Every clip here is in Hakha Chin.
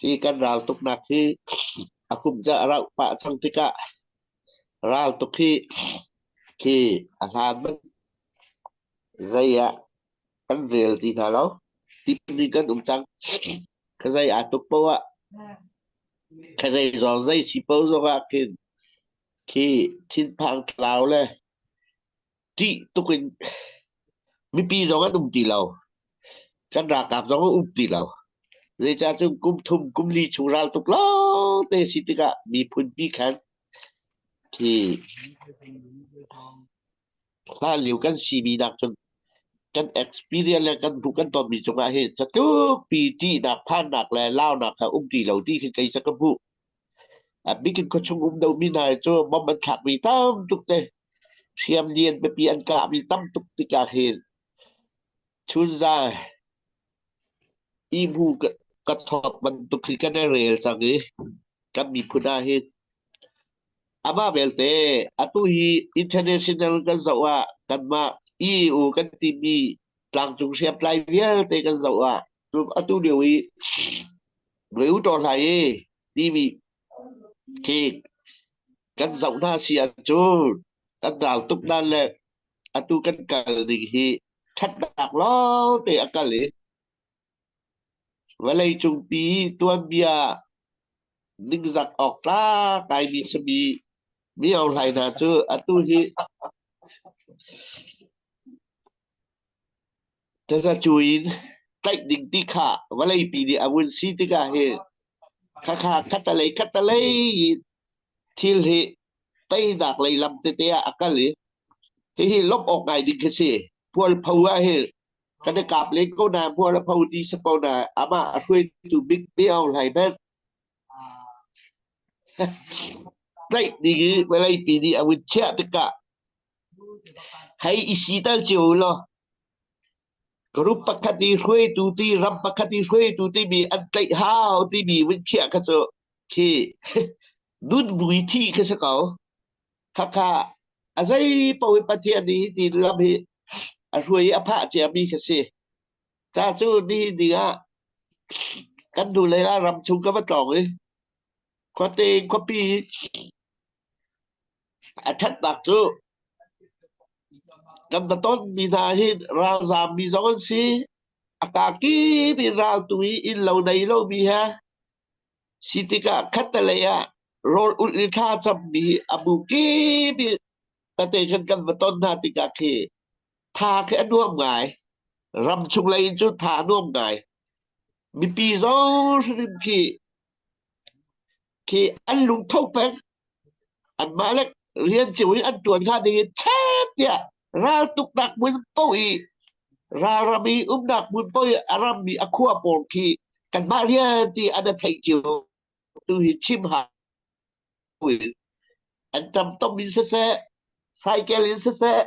Hi kan raltuknak hi a kum ca a rauh pah cang tikah raltuk hi khi a hlan man zei ah kan rel ti hna lo. Timi kan um cang. Ka zei aa tuk poah ah ka zei zong zei si paoh zong ah khin khi thinphang tlau le ṭih tuk in mipi zong an um ti lo. Kan ralkap zong an um ti lo. Zeicah cun kum thum kum li chung ral tuk lawng te si tikah miphun pi khan khi hlan lio kan simi nak cun kan experience le kan hmuh kan tonmi cungah hin catluk pi ṭihnak phannak le launak kha um ti lo ti khi kei ca ka hmuh. A bik in khuachung um domi hna cu bomb an thlakmi tam tuk te hriam lian pipi an kahmi tam tuk tikah hin chunzai ihmu ka thawt bantuk khi kan i rel cang i kan miphun ah hin amah belte atu hi international kan zoh ah kanmah EU kan timi tlangcung hriamtlai vialte kan zoh ah atu lio i Reu to hlai i timi khi kan zoh hna si ahcun kan ral tuk nan le atu kan kal ding hi ṭhatnak lawngte a kal i vawleicung pi tuanbia ningzak awk tlak ngaimi simi mi hlai hna cu atu hi Tazacu in tlaih ding ti kha vawleipi nih a vun si tikah hin khakha khattalei khattalei in thil hi teinak lei lam tete ah a kal i hihi lawmh awk ngai ding khi si. Pualpho ah hin kan i kap len ko na pual a pho ti si ko na amah a hruaitu bik Min Aung Hlaing hmanh tlaih ding i vawleipi nih a vun chiah tikah Hei i sital cio u law group pakhat i hruaitu ti ram pakhat i hruaitu timi an tlaih hau timi vun khiah kha cu khi nun mui thi khi si ko. Khakha a zei paoh in Pathian nih hi ti lam hi a hruai i a phah ciami khi si. Ca cu nihin ni ah kan hnu lei ah ram chung ka va tlawng i khuate in khuapi A ṭhatnak cu kan va tonmi hna hi ralzaammi zong an si. A kakip in raltu i innlo nei lomi he si tikah khattelei ah rawl ulh i thla cammi hi a bu kip i tete khan kan va ton hna tikah khi tha khi a nuam ngai. Ram chung lei in cun tha a nuam ngai. Mipi zong hrim khi khi an lungtho peng. Anmah le rian cio i an ṭuan hnga ding in chet tiah raltuknak hmun paoh i ralram i umnak hmun paoh i a rammi a khua pawl khi kanmah rian ti an i theih cio tu hi chim hau in an ṭamtom in siseh cycle in siseh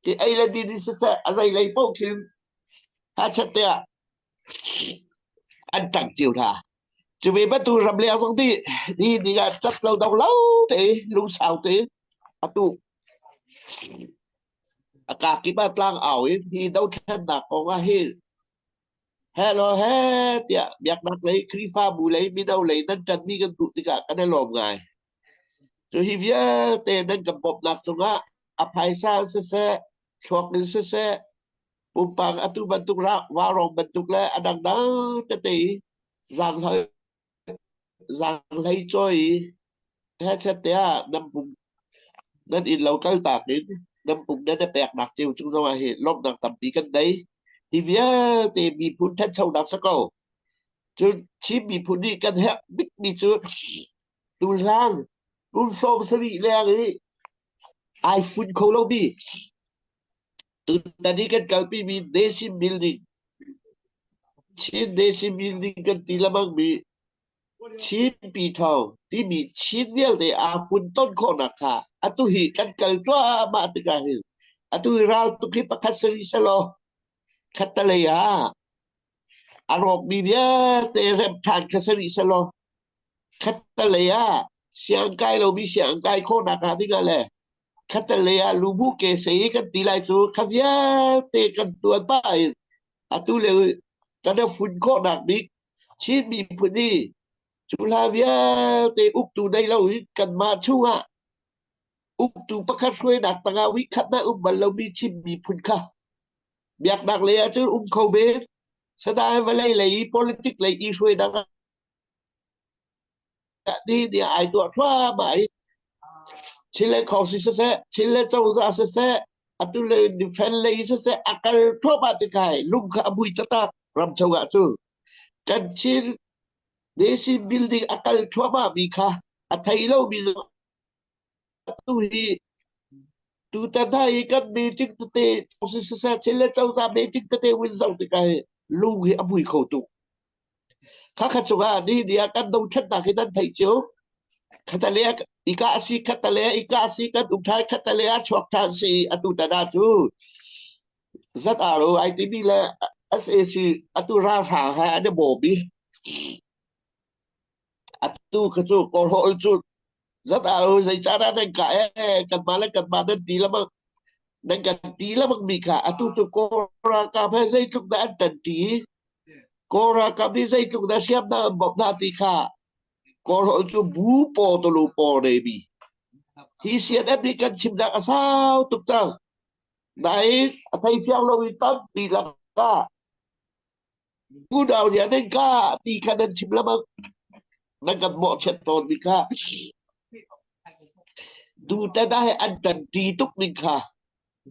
ti ei le din in siseh a zei lei paoh khin hachet tiah an ṭang cio hna. Cu ve bantuk ramleng zong nih ni ni ah cat lo dong lo te lungsau te atu a kakip ah tlang au in hi dothlennak kong ah hin hello he tiah biaknak lei Khrihfabu lei mino lei nan ṭanmi kan duh tikah kan i lawm ngai. Cu hi vialte nan kan bawmhnak cungah a phaisa in siseh, thluak in siseh, pumpak atu bantuk vaurawng bantuk le a dangdang tete i zaanghlei zaanghlei cawi i hechet te ah nan pum nan inn lo kaltak in nan pum nan i peknak cio cung zongah hi lawmhnak tampi kan nei. Hi vialte miphun ṭhanchonak si ko. Cun Chin miphun nih kan herh bikmi cu tuhlang kum 70 leng i ai fun kho lomi Tutan hi kan kalpimi Nation Building, Chin Nation Building kan ti lengmangmi Chin Pithawng timi Chin vialte aa funton khawhnak kha atu hi kan kal cuahmah tikah hin atu hi raltuk hi pakhat si rih selaw khattalei ah a rawkmi vialte remh ṭhan kha si rih selaw khattalei ah siangkai lomi siangkai khawhnak hnga dingah le khattelei ah lubu ke sei kan ti lai cu kha vialte kan tuan pah in atu le kan i fun khawhnak bik Chin miphun hi cu hla vialte uktu nei lo in kanmah chungah uktu pakhat hruainak tangah huikhat hmanh um bal lomi Chin miphun kha biaknak lei ahcun um kho men sadain vawlei lei i politic lei i hruainak ah ni ni ai tuah thluahmah i Chin le Khawsi siseh Chin le cozah siseh atu le defense lei siseh a kal thluahmah tikah lung kha a mui taktak ram chungah cu kan Chin nation building a kal thluahmah mi kha a thei lomi zong atu hi tutan hna hi kan meeting tete siseh thil le cozah meeting tete win zoh tikah hi lung hi a mui kho tuk. Khakha cungah ni ni ah kan dothlennak hi nan theih cio. Khatale ika a si khatale ika a si kan um thai khatale ah chuak than si atu tan ah cu ZRO ai timi le SAC atu ralhrang he an i bawm i atu kha cu kawlhawl cu ZRO zeicahdah nan kah ee kanmah le kanmah nan ti lamang nan kan ti lamang mi kha atu cu Kawl ralkap he zeitluk dah an ṭanṭi Kawl ralkap nih zeitluk dah hriamnam an bawmh hna ti kha Kawlhawl cu bu paw tulu paw remi hi CNF nih kan chimnak a sau tuk cang nain a thei fiang lo in tampi lakah unau nih nan ka ti kha nan chim lamang nan kan mawhchiat tawn mi kha dutan ah he an ṭanṭi tuk ning kha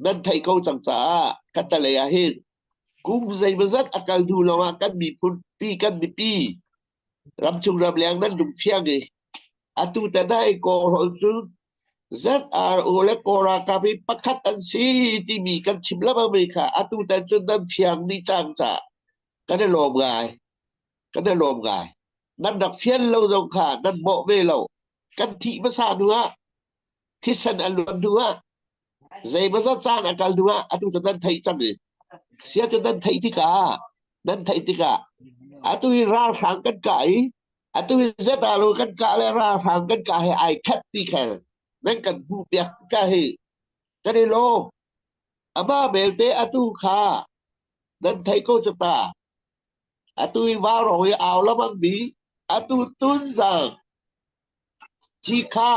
nan theih ko cang caah khattalei ah hin kum zeimawzat a kal hnu lawngah kan miphun pi kan mipi ramchung ramleng nan lung fiang i atu tan ah i kawlrawn cu ZRO le Kawl ralkap hi pakhat an si timi kan chim lengmang mi kha atu tan cu nan fiang dih cang caah kan i lawm ngai. Kan i lawm ngai. Nan rak fian lo zong kha nan mawh ve lo. Kan thih hmasa hnu ah thisen a luan hnu ah zeimawzat caan a kal hnu ah atu cu nan theih cang i sia cu nan theih tikah nan theih tikah atu hi ralhrang kan kah i atu hi ZRO kan kah le ralhrang kan kah he ai khat ti khel nan kan hmuh piak ka hi kan i lawm amah belte atu kha nan theih ko cu ta atu hi vaurawng i au lamang mi atu tunzang cikha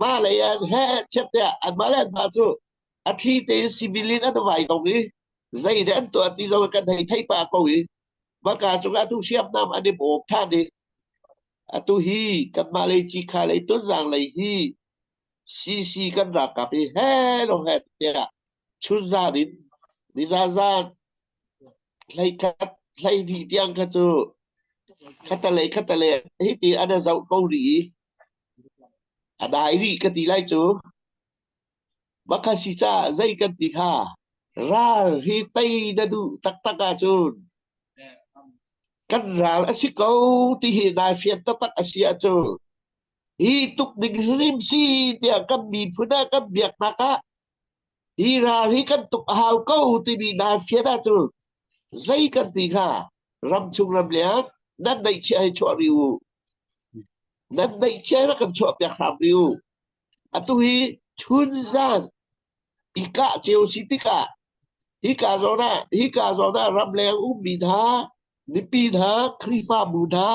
mah lei an he chiat tiah anmah le anmah cu a thli tein civil in an vai dong i zei dah an tuah ti zong kan hei thei pah ko i Vaka cungah atu hriamnam an i bawm ṭhan i atu hi kanmah lei Cikha lei Tunzang lei hi CC kan ralkap hi he lo he tiah chunzan in nizan zan hleikhat hleihnih tiang kha cu khatalei khatalei hi ti an i zoh ko rih i a dai rih ka ti lai cu. Mah si caah zei kan ti kha ral hi tei na duh taktak ahcun kan ral a si ko ti hi nai fian taktak a si ahcun hi tuk ding hrim si tiah kan miphun ah kan biaknak ah hi ral hi kan tuk a hau ko timi nai fian ahcun zei kan ti kha ramchung ramleng nan neihchiah hi chuah rih u nan neihchiah rak kan chuah piak hram rih u Atu hi chunzan i kah cio si tikah hika zawn ah hika zawn ah ramleng ummi hna mipi hna Khrihfabu hna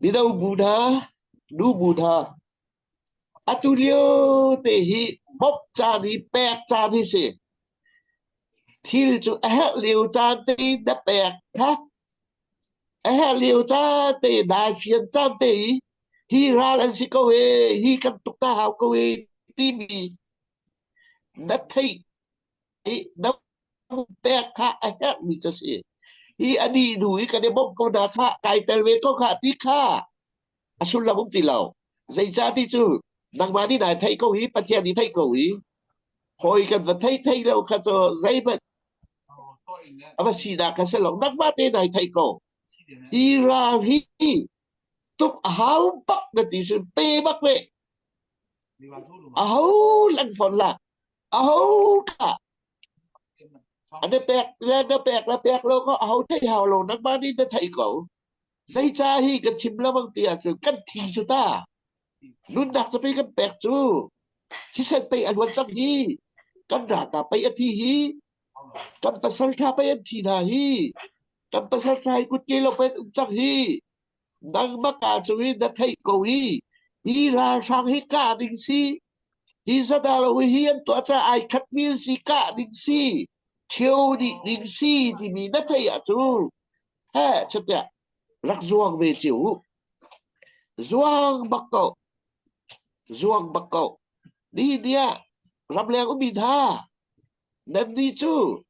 mino bu hna nu bu hna atu lio te hi bawmh caan hi pek caan hi si thil cu a herh lio caan te na pek kha A herh lio caan te nai fian caan te i hi ral an si ko e hi kan tuk ta hau ko e timi na theih i na pek kha a herhmi cu si. Hi a nih hnu i kan i bawmh ko hna kha kai tel ve ko kha ti kha a sullam um ti lo. Zeicah ti cu nangmah nih nai theih ko hi Pathian nih theih ko hi hawi kan va thei thei lo kha cu zeihmanh a va sinak kha si lo nangmah te nai theih ko. Hi ral hi tuk a hau bak na ti sin pe bak ve. A ho lang fon la. A ho ka. Ane pek le na pek le pek lo ko a ho thei hau lo nangmah nih na thei ko. Zeicah hi kan chim lengmang ti ahcun kan thi cu ta. Nunnak cu pei kan pek cu. Thisen pei a luan cang hi. Kan ralkap pei a thi hi. Kan pasal ṭha pei an thi hna hi. Kan pasal hi kutke lo pen um cang hi. Nangmah ka cu hi na theih ko hi. Hi ralhrang hi kah ding si. Hi zat ah lo hi an tuah caah ai khatmi an si kah ding si. Ṭhio dih ding si timi na theih ahcun heh chatiah rak zuang ve cio u. Zuang bak ko. Zuang bak ko. Nihin ni ah ramleng ummi hna nannih cu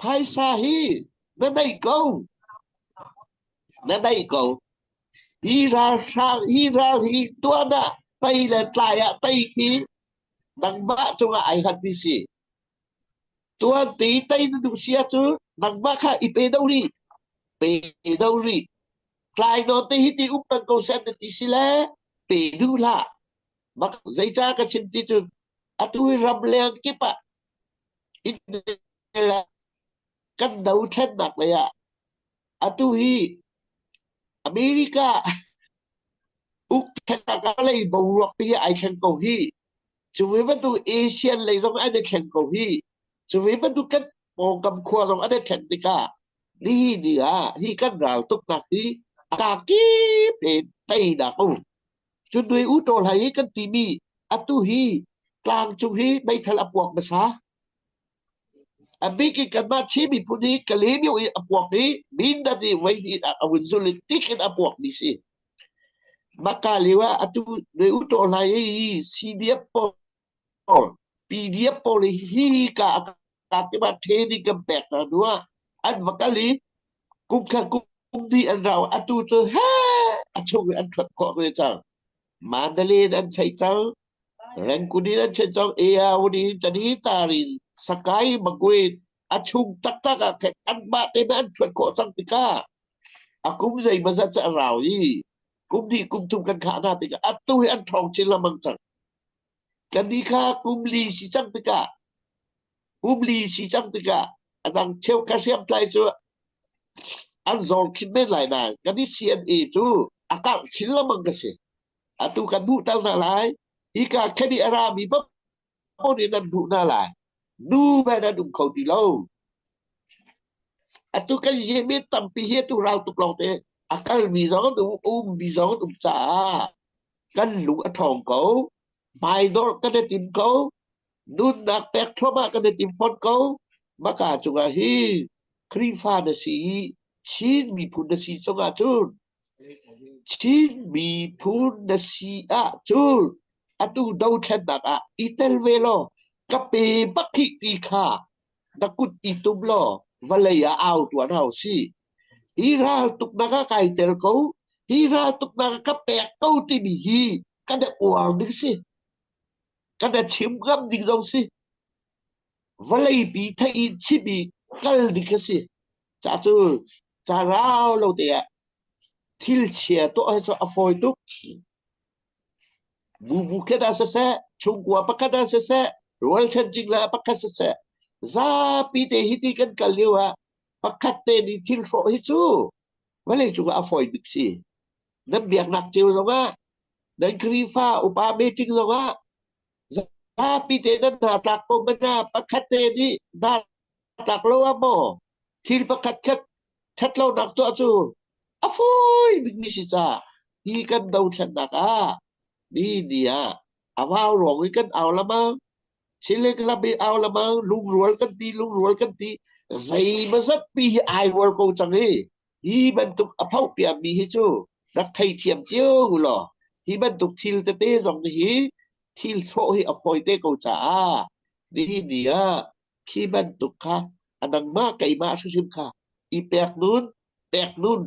phaisa hi na neih ko. Na neih ko. Hi ralhrang hi ral hi tuan ah tei le tlai ah tei khi nangmah cungah ai hngatmi si. Tuan ti tei na duh si ahcun nangmah kha i pe do rih. Pe do rih. Tlai nawn te hi ti um peng ko seh na ti si le pe duh hlah. Bak zeicah ka chim ti cu atu hi ramleng kip ah India kan dothlennak lei ah atu hi America ukthlennak ah lei boruak pi ai thleng ko hi. Cu ve bantuk Asian lei zong an i thleng ko hi. Cu ve bantuk kan pawngkam khua zong an i thlen tikah nihi ni ah hi kan ral tuknak hi a kakip in teinak um. Cun nui u tawl hai hi kan timi atu hi tlangcung hi meithal a puak hmasa. A bik in kanmah Chin miphun hi Kalaymyo i a puak i Mindat i voi hnih a vun zul i tik in a puakmi si. Maka lio ah atu nui u tawl hai hi CDF pawl, PDF pawl hi ka a kima training kan pek hna hnu ah an va kal i kum khat kum hnih an rau atu cu he a chung i an ṭhuat khawh ve cang. Mandalay in an chei cang, Rangoon in an chei cang, Ayawadi, Tanitari, Sakai, Magwe a chung taktak ah khin anmah te an ṭhuat khawh cang tikah a kum zeimawzat cu a rau i kum hnih kum thum kan khah hna tikah atu hi an ṭhawng chin lengmang cang. Kannih kha kum li si cang tikah kum li si cang tikah a dang cheukhat hriamtlai cu an zawr khin men lai nain kan i CNA cu a karh chin lengmang ka si. Atu kan hmuh tal hna lai. Hika khen i a rami paoh nih nan hmuh hna lai. Nu he nan um kho ti lo. Atu kan yemi tampi hi atu ral tuk lawng te a kalmi zong an um, ummi zong an um caah kan lung a ṭhawng ko. Hmaidawr kan i tim ko. Nunnak pek thluahmah kan i tim fawn ko. Maka cungah hi Khrihfa na si i Chin miphun na si cungah cun Chin miphun na si ahcun atu dothlennak ah i tel ve law ka pe bak hih ti kha na kut i tum law vawlei ah au tuan hau si. Hi ral tuknak ah kai tel ko, hi ral tuknak ah ka pek ko timi hi kan i uar ding si. Kan i chim ngam ding zong si. Vawleipi theih in chim i kal ding a si. Ca cu ca rau lo te ah thil chia tuah hi cu a fawi tuk. Bubu khat ah siseh, chungkua pakhat ah siseh, rualchan cingla pakhat siseh, zapi te hiti kan kal lio ah pakhat te nih thil hrawh hi cu vawlei cungah a fawi bik si. Nan biaknak cio zongah, nan Khrihfa upa meeting zongah zapi te nan hna tlak ko mana pakhat te nih hna tlak lo ah maw thil pakhat khat ṭhat lonak tuah cu a fawi bikmi si caah hi kan dothlennak ah ni ni ah a vau ruang i kan au lamang Chile lam i au lamang lungrual kan ti lungrual kan ti zeimazat pi hi ai rual ko cang hi hi bantuk a phoh piami hi cu rak theithiam cio law hi bantuk thil tete zong hi thil thlawh hi a fawi te ko caah nihin ni ah khi bantuk kha a nangmah keimah hrimhrim kha i pek nun pek nun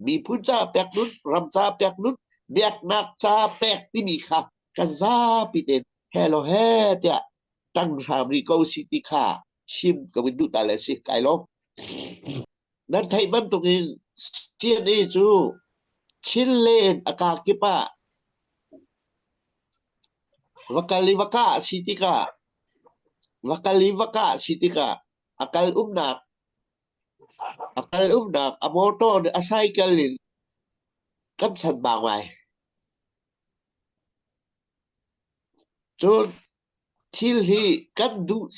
miphun ca pek nun ram ca pek nun biaknak ca pek timi kha kan zapi tein hello he tiah tang hram rih ko si ti kha chim ka vun duh ta le si kai lawm. Nan theih bantukin CNA cu Chinland a kakip ah va kal i va kah si tikah va kal i va kah si tikah a kal umnak a kal umnak a motor a cycle in kan chan bang lai. Cun thil hi kan duh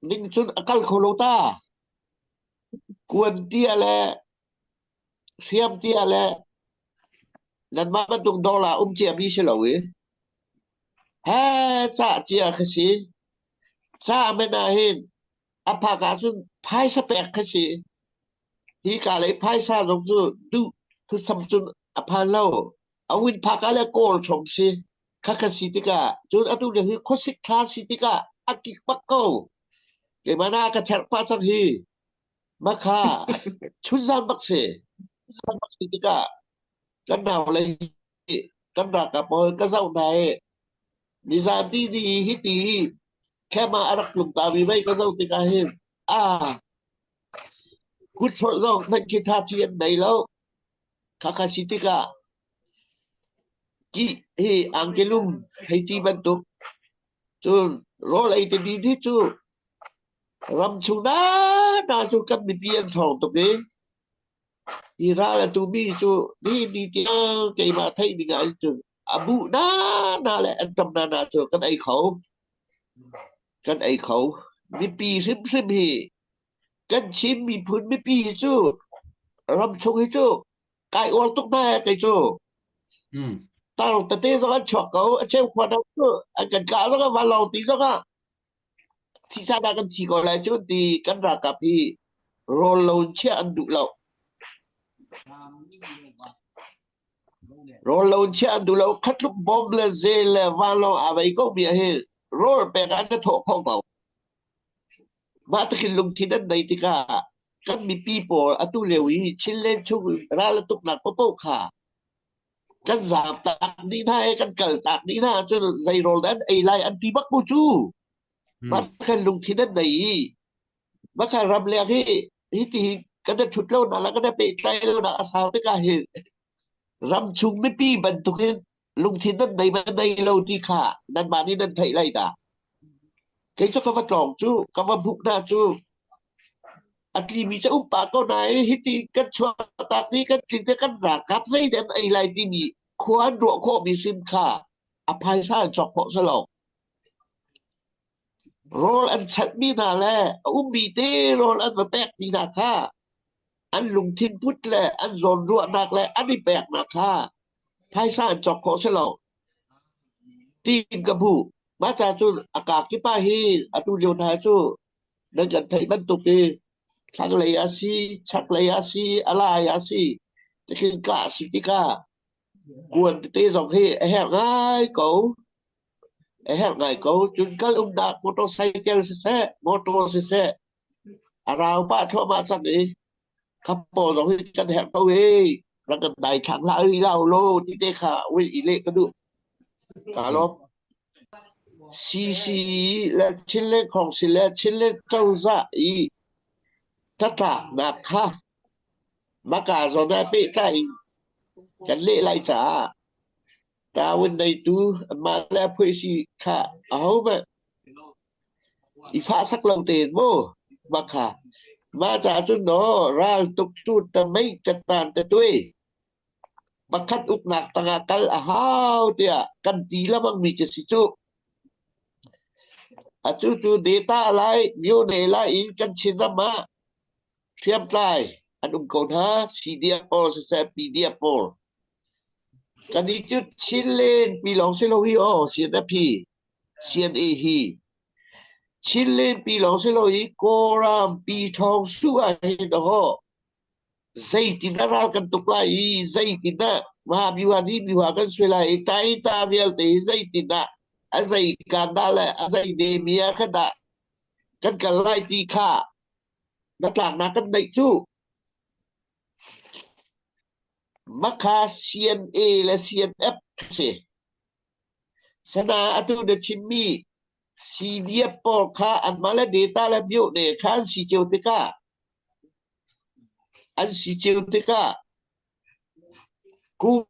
ning cun a kal kho lo ta. Kuan tia le hriam tia le nanmah bantuk dollar um ciami si lo i he cah cia kha si. Cah men ah hin a phak ahcun phaisa pek kha si. Hi ka lei phaisa zong cu duh thusam cun a phan lo. A win phak ah le kawl chom si. Khakha si tikah cun atu le hi khuasik thla si tikah a kik bak ko. Keimah na ka therh pah cang hi. Makha chunzan bak si. Chunzan bak si tikah kan nau le hi kan ralkap pawl ka zoh hna i nizan ti ni hi ti camp ah a rak tlung ta mi mei ka zoh tikah hin ah kut hrolh zong hmanh khi tha thi an nei lo. Khakha si tikah Kih hi angkelum hei ti bantuk cun rawl ei timi hi cu ramchung nana cu kan mipi an ṭhawng tuk i hi ral a tumi cu nihin ni tiang keimah theih ning ah cun a buh nana le an ṭam nana cu kan ei kho. Kan ei kho. Mipi hrimhrim hi kan Chin miphun mipi hi cu ramchung hi cu kai uar tuk hna kei cu. Tar tete zong an chuak ko. A cheu khua dang cu an kan kah zong ah vanlawng ti zong ah thisa dah kan thi ko lai cu ti kan ralkap hi rawl lo in chiah an duh lo. Rawl lo in chiah an duh lo. Khatluk bom le ze le vanlawng aa vei ko mi ah hin rawl pek ah an thawh kho ko. Mah takin lungthin an nei tikah kan mipi pawl atu lio i Chinland chung ral a tuknak paohpaoh kha kan zaamtak dih hna i kan kaltak dih hna ahcun zei rawl dah an ei lai an ti bak mu cu. Mah khan lungthin an nei i mah kha ramleng hi hiti hi kan i ṭhut lonak le kan i pehtlaih lonak a sau tikah hin ramchung mipi bantukin lungthin nan nei ma nei lo ti kha nanmah nih nan theih lai dah. Kei cu ka va tlawng cu ka va buk hna cu a tlimi cu um pah ko nain hiti kan chuahtak ni kan tlin te kan ralkap zei dah an ei lai timi khua an ruah khawhmi hrim kha a phaisa an cawk khawh si lo. Rawl an chanhmi hna le a ummi te rawl an va pekmi hna kha an lungthin put le an zawnruahnak le an i peknak kha phaisa an cawk khawh si lo. Tiin ka hmuh. Mah ca cun a kakip ah hi atu lio hna cu nan kan theih bantuk i thlanglei a si, chaklei a si, a lai a si, tikhin kah a si tikah kuan tete zong hi a herh ngai ko. A herh ngai ko. Cun kal umnak motorcycle siseh, motor siseh, a rau pah thluahmah cang i khap pawl zong hi kan herh ko i rak kan dai thlang hlah rih lau law ti te kha wil i leh ka duh. Ka lawm. CC le Chinland Council le Chinland cozah i hnatlaknak kha maka zawn ah pehtlai in kan leh lai caah tawin neitu anmah le a phuaisi kha ahohmanh i fahsak lo tein maw mah kha mah caah cun naw ral tuktu tamei catan te tui pakhat uknak tangah kal a hau tiah kan ti lengmang mi cu si cu. Atu cu data lai myone lai in kan Chinram ah hriamtlai an um ko hna CDF pawl siseh PDF pawl. Kan i cu Chinlen pi lawng si lo hi aw CNF hi CNA hi Chinlen pi lawng si lo hi Kawlram pi thawng su ah hin aw zeitindah ral kan tuk lai i zeitindah maha byuha ni byuha kan suai lai i tai ta vialte hi zeitindah a zei kan dah le a zei ne mi ah khan dah kan kal lai ti kha na tlaknak kan neih cu makha CNA le CNF si sana atu na chimmi CDF pawl kha anmah le data le myo ne kha an si cio tikah An si cio tikah kum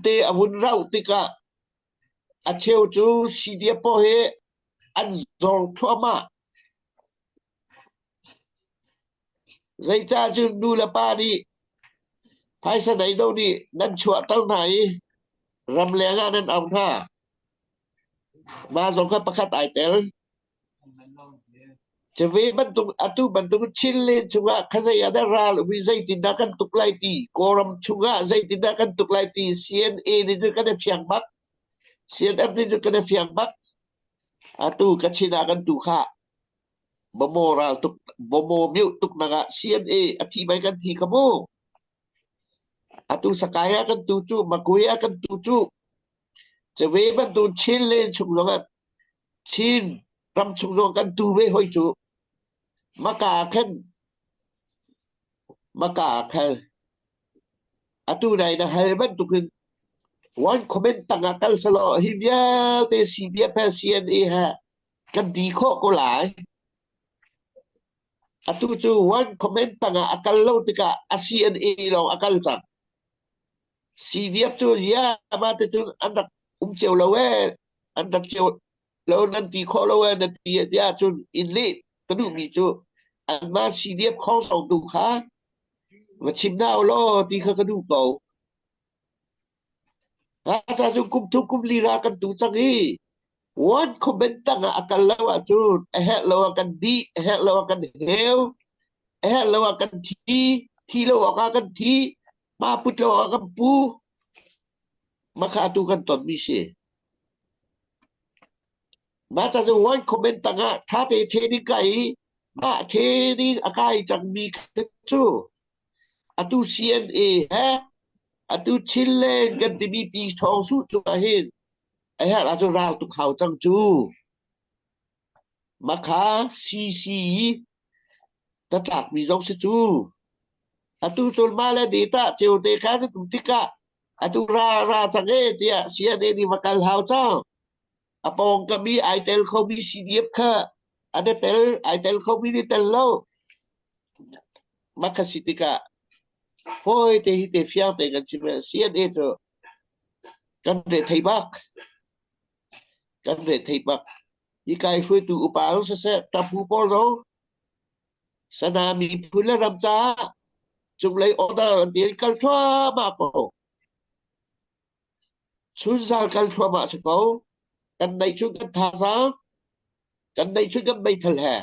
te a vun rauh tikah a cheu cu CDF pawl hi an zawr thluahmah. Zeicah cun nu le pa nih phaisa nei do nih nan chuahter hna i ramleng ah nan auh hna. Mah zong kha pakhat ai tel. Cuve bantuk atu bantuk Chinland chungah khazei ah dah ral um i zeitindah kan tuk lai ti, Kawlram chungah zeitindah kan tuk lai ti CNA nih cun kan i fiang bak. CNF nih cun kan i fiang bak. Atu Kachin ah kan tu khah. Bawmaw ral tuk, bawmaw mioh tuk nak ah CNA a thi bai kan thi kha mu. Atu Sakai ah kan tu cu, Makui ah kan tu cu. Cuve bantuk Chinland chung zongah Chin ram chung zong kan tu ve hoi cu. Maka khan maka khan atu nai na hal bantukin one comment tangah kal selaw hi vialte CDF he CNA he kan di khawh ko lai. Atu cu one comment tangah a kal lo tikah a CNA lawng a kal cang. CDF cu ya mah te cun an rak um cio lo ee an rak cio lo nan ti khawh lo ee nan ti tiah cun in leh ka duhmi cu anmah CDF khawng tu kha va chim na law ti kha ka duh ko. Ca cu kum thum kum li ra kan tu cang i one comment tang ah a kal lo ahcun a herh lo ah kan dih, a herh lo ah kan heu, a herh lo ah kan thi, thi lo awk ah kan thi, ma put lo ah kan pu. Mah kha atu kan tonmi si. Mah ca cu one comment tang ah tha te training kai i mah training a kai cangmi kha cu atu CNA he atu Chinland kan timi pi thawng su cu ah hin a herh ahcun ral tuk hau cang cu. Makha CC ta tlakmi zong si cu. Atu cun mah le data ceu te kha na tum tikah atu ra ra cang e tiah CNA nih va kal hau cang. A pawngkam i ai tel khomi CDF kha an i tel ai tel khomi nih tel lo. Mah kha si tikah fawi te hi te fiang te kan chim CNA cu kan re thei bak. Kan re thei bak. Hi kai hruaitu upa zong siseh, ṭaphu pawl zong Sana miphun le ram caah cunglei order an ti kal thluahmah ko. Chunzal kal thluahmah si ko. Kan neih chun kan thazaang, kan neih chun kan meithal he.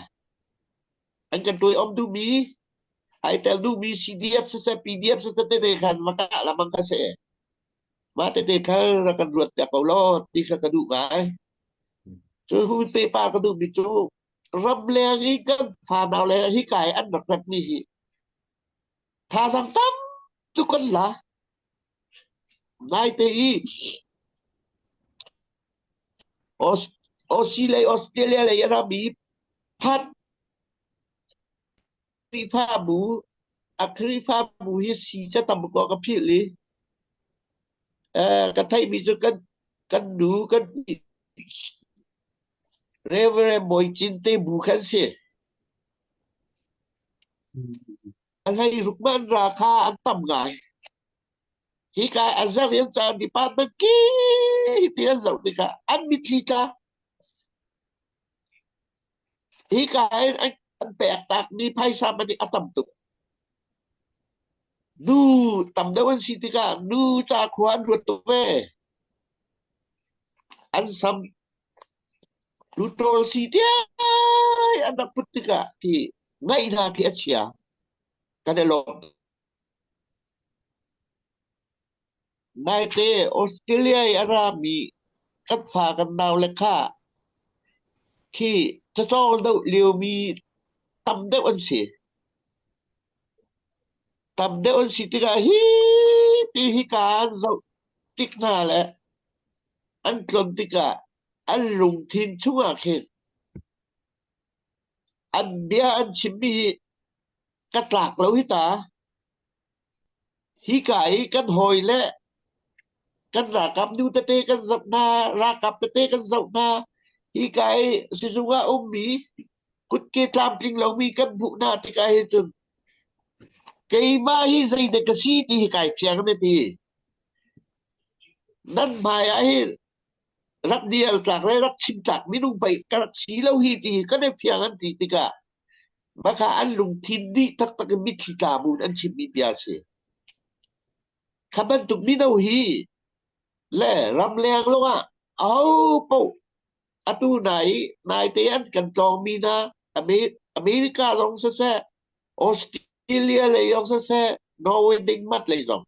An kan tuai om duhmi, ai tel duhmi CDF siseh, PDF siseh tete khan va kah lamang kha si. Mah tete kha rak kan ruat piak ko law ti kha ka duh ngai. Cu hu pepa ka duhmi cu ramleng i kan fanau le hika i an rak ratmi hi thazaang tam tuk kan la. Naite i Aussie lei Australia lei a rami phat Khrihfabu a Khrihfabu hi si ca tam ko ka philh i ka theihmi cu kan kan nu kan Reverend Bawi Cin te bu khan si. A hlei ruk man ra kha an tam ngai. Hi ka a zer in caan department ki ti an zoh tikah an mitthli tla. Hika hin an pek takmi phaisa man hi a tam tuk. Nu tam deuh an si tikah nu ca khua an ruat tuk ve. An sam lutawl si tiai an rak put tikah khi ngaih hna khi a chia. Kan i lawm. Naite Australia i a rami kan fa kan naule kha khi cacawl deuh liomi tam deuh an si. Tam deuh an si tikah hi ti hika an zoh tik hna le an tlon tikah an lungthin chungah khin an bia an chimmi hi ka tlak lo hi ta. Hika i kan hawile kan ralkap nu tete kan zoh hna, ralkap tete kan zoh hna. Hika i sizung ah ummi kutke tlamtling lomi kan hmuh hna tikah hin cun keimah hi zeidah ka si ti hi kai fiang na ti. Nan hmai ah hin rak dial tlak le rak chim tlak minung pei ka rak si lo hi ti hi kan i fiang an ti tikah Maka an lungthin dih taktak in mitthli tla bu in an chimmi bia a si. Kha bantuk mino hi le ramleng lawngah aho paoh atu nai naite an kan tlawngmi hna a me. America zong siseh, Australia lei zong siseh, Norway dingmat lei zong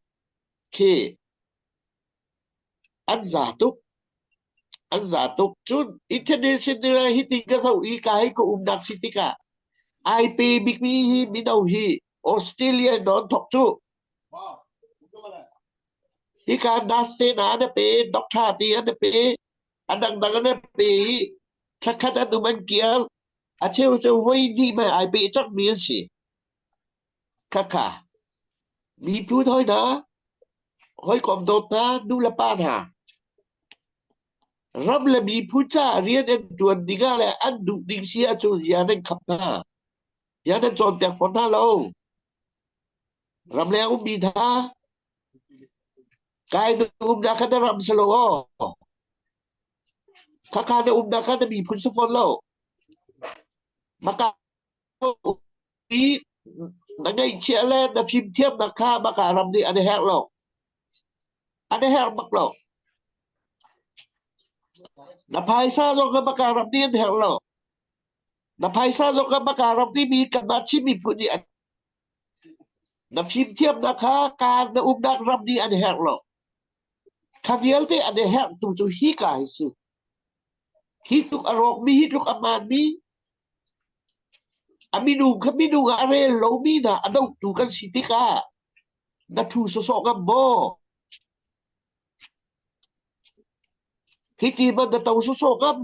khi an za tuk. An za tuk. Cun international hi ti ka zoh i ka hei ka umnak si tikah ai pe bikmi hi mino hi Australia nawn thok cu. Hika nurse te hna an pe, doctor ti an pe, a dangdang an pe i thlakhat an um an kir. A cheu cu voi hnih mei ai pe cangmi an si. Khakha miphun hoi hna, hawikom dawt hna, nu le pa hna, ram le miphun caah rian an ṭuan ding ah le an duh ding si ahcun rian an khap hna. Rian an cawnpiak fawn hna lo. Ramleng ummi hna, kai na umnak kha na ram si lo aw. Khakha na umnak kha na miphun si fawn lo. Maka i na ngeihchiah le na fimthiamnak kha maka ram nih an herh lo. An herh bak lo. Na phaisa zong kha maka ram nih an herh lo. Na phaisa zong kha maka ram nih mi kanmah Chin miphun nih an na fimthiamnak kha kaan na umnak ram nih an herh lo. Kha vialte an i herh tu cu hi ka hi si. Hi tluk a rawkmi, hi tluk a hmaanmi, a minung kha minung ah a rel lomi hna a dohtu kan si tikah na thu sawsawh ngam maw? Hiti man na to sawsawh ngam?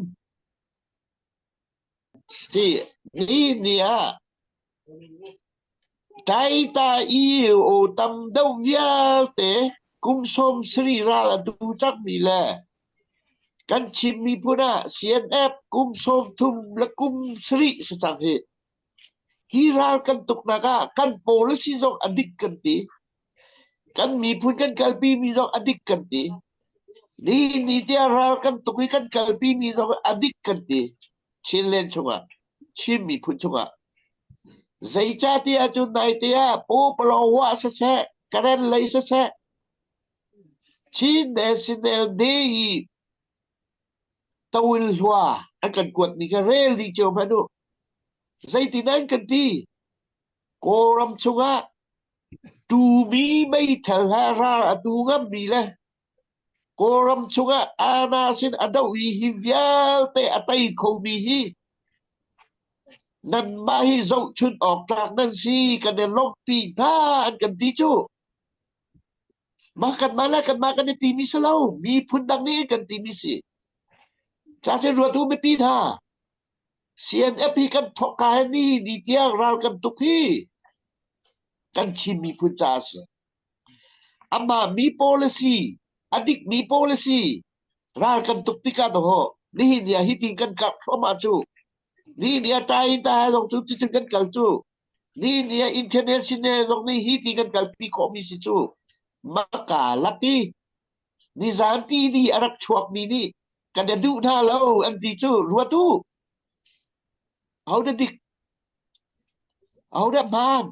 Si ni ni ah Taita i aw tam deuh vialte kum 70 ral a tu cangmi le kan Chin miphun ah CNF kum 30 le kum sarih si cang hi. Hi ral kan tuknak ah kan policy zong a dik kan ti. Kan miphun kan kalpi mi zong a dik kan ti. Ni ni tiah ral kan tuk i kan kalpi mi zong a dik kan ti. Chinland chungah, Chin miphun chungah. Zeicahtiah cun naite ah Pawpalaw siseh, Karen lei siseh, Chin National Day i tawil hlua an kan kuatmi kha rel dih cio hmanh u. Zeitin an kan ti? Kawlram chungah tumi meithal he ral a tu ngammi le Kawlram chungah Anna sin a doh i hi vialte a tei khomi hi nanmah hi zohchunh awk tlak nan si kan i lawmhpi hna an kan ti cu. Mah kanmah le kanmah kan i timi si lo miphun dang nih kan timi si. Cachin ruat u mipi hna CNF hi kan thawkka he ni ni tiang ral kan tuk hi kan Chin miphun caah a si. Amah mi policy a dikmi policy ral kan tuk tikah dawh nihin ni ah hitin kan kap thluahmah cu nihin ni ah tain ta zong cu cucun kan kal cu nihin ni ah international zong nih hi ti kan kalpi khawhmi si cu maka lak i nizan ti ni a rak chuakmi nih kan i duh hna lo an ti cu ruat u ahodah dik ahodah hmaan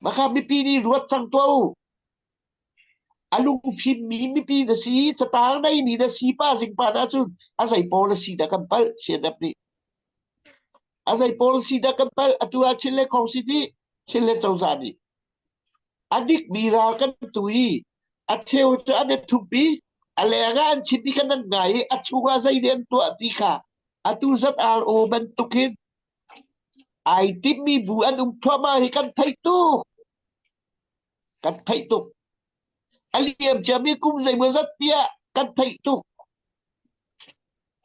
Maka mipi nih ruat cang tuah u. A lungfimmi mipi na si, catang neimi na si pa zingpa na cun a zei policy dah kan palh CNF nih. A zei policy dah kan palh atu ah Chin le Khawngsi nih Chin le cozah nih. A dikmi ral kan tu i a cheu cu an i thup i a leng ah an chim i kan an ngai i a chungah zei nih an tuah ti kha atu ZRO bantukin Ai timmi bu an um thluahmah hi kan theih tuk. Kan theih tuk. A liam ciami kum zeimawzat tiah kan theih tuk.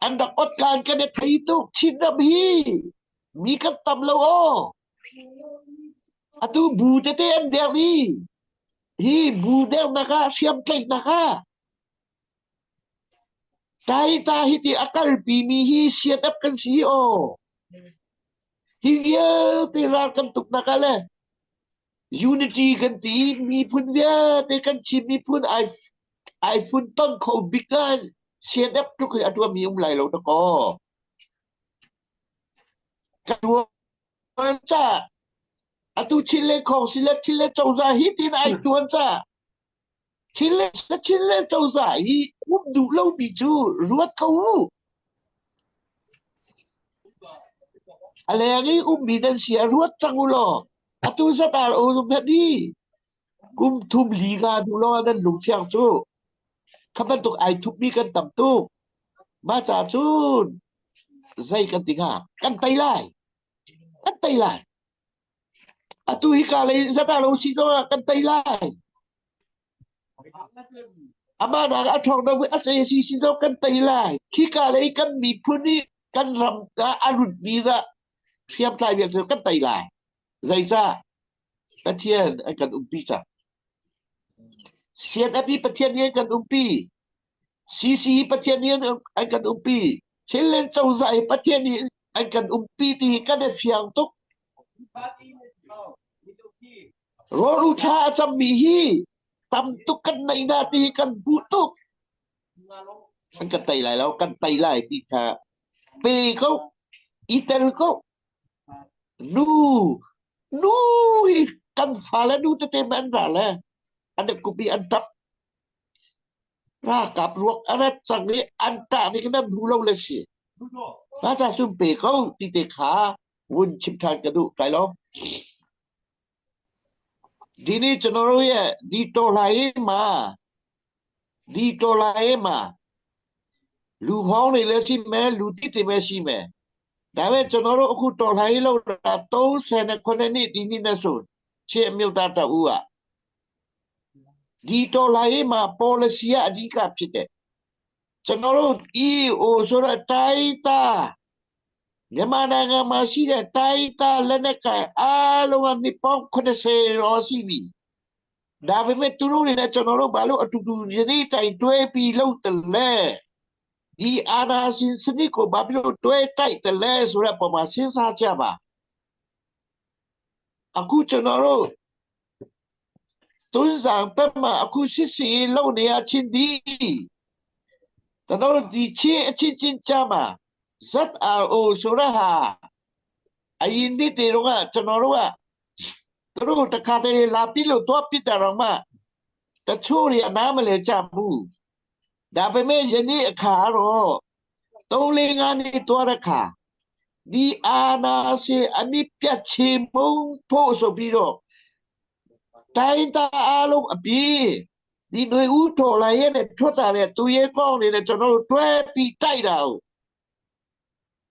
An rak ot kaan kan i thei tuk. Chinram hi mi kan tam lo aw. Atu bu tete an der i hi bu dernak ah hriamtlaihnak ah Taita hi ti a kalpimi hi sianap kan si aw. Hi vialte ral kan tuknak ah le unity kan ti miphun vialte kan Chin miphun ai ai funton kho bik ah CNF tluk hi a tuahmi um lai lo dakaw. Ka tuan ca atu Chin le Khong si le Chin le cozah hi tin ai tuan ca Chin le Chin le cozah hi um duh lomi cu ruat ko u. A leng i ummi nan si ah ruat cang u law atu zat ah um hmet hi kum thum li nga hnu lawng ah nan lungfiang cu. Kha bantuk ai thupmi kan tam tuk. Mah caah cun zei kan ti hnga? Kan tei lai. Kan tei lai. Atu hika lei zat ah lo si zongah kan tei lai. Amah nak a ṭhawng deuh i sac zong kan tei lai. Khika lei kan miphun i kan ram ah a rutmi dah hriamtlai vialte kan tei lai. Zeicah? Pathian an kan umpi cang. CNF hi Pathian nih an kan umpi. CC hi Pathian nih an kan umpi. Chinland cozah hi Pathian nih an kan umpi ti hi kan i fiang tuk. Rawl thla a cammi hi tam tuk kan neih hna ti hi kan hmuh tuk. An kan tei lai lo, kan tei lai ti kha pe ko, i tel ko. Nu, nu hi kan fale nu tete mah an ra le an i kup i an ṭap. Ralkap ruak a rat cang i an ṭah ning nan hmu lo le si. Mah ca cun pe ko ti te kha vun chim ṭhan ka duh kai lo. ဒီနေ့ကျွန်တော်တို့ရဲ့ဒီတော်လှန်ရေးမှာဒီတော်လှန်ရေးမှာလူဟောင်းတွေလည်းရှိမယ်လူသစ်တွေပဲရှိမယ်ဒါပေမဲ့ကျွန်တော်တို့အခုတော်လှန်ရေးလုပ်တာ39နှစ်ဒီနှစ်နဲ့ဆိုချစ်အမြုပ်သားတဦးကဒီတော်လှန်ရေးမှာ policy ကအဓိကဖြစ်တယ်ကျွန်တော်တို့ EO ဆိုတော့တိုင်းသား မြန်မာနိုင်ငံမှာရှိတဲ့တိုင်းသားလက်နက်ကိုင်အားလုံးကနှစ်ပေါင်း80ကျော်ရှိပြီ။ဒါပေမဲ့သူတို့တွေနဲ့ကျွန်တော်တို့ဘာလို့အတူတူယနေ့တိုင်တွဲပြီးလုပ်တယ်လဲ။ဒီအာဏာရှင်စနစ်ကိုဘာဖြစ်လို့တွဲတိုက်တယ်လဲဆိုတဲ့ပုံမှာစဉ်းစားကြပါ။အခုကျွန်တော်တို့တွန်းဆောင်ဘက်မှာအခုစစ်စီရေးလုပ်နေရချင်းဒီကျွန်တော်တို့ဒီချင်းအချင်းချင်းကြားမှာ ZRO ဆိုတဲ့ဟာအရင်နှစ်တွေတော့ကကျွန်တော်တို့ကသူတို့တခါတည်းလာပြီးလို့သွားပစ်တာတော့မှတချို့တွေအနားမလဲကြဘူးဒါပေမဲ့ယနေ့အခါတော့3 4 5နှစ်သွားတဲ့ခါဒီအာနာရှင်အမိပြတ်ချေမုံဖို့ဆိုပြီးတော့တိုင်းသားအားလုံးအပြေးဒီຫນွေဦးတော်လာရဲ့နဲ့ထွက်လာတဲ့သူရဲကောင်းတွေနဲ့ကျွန်တော်တို့တွဲပြီးတိုက်တာ哦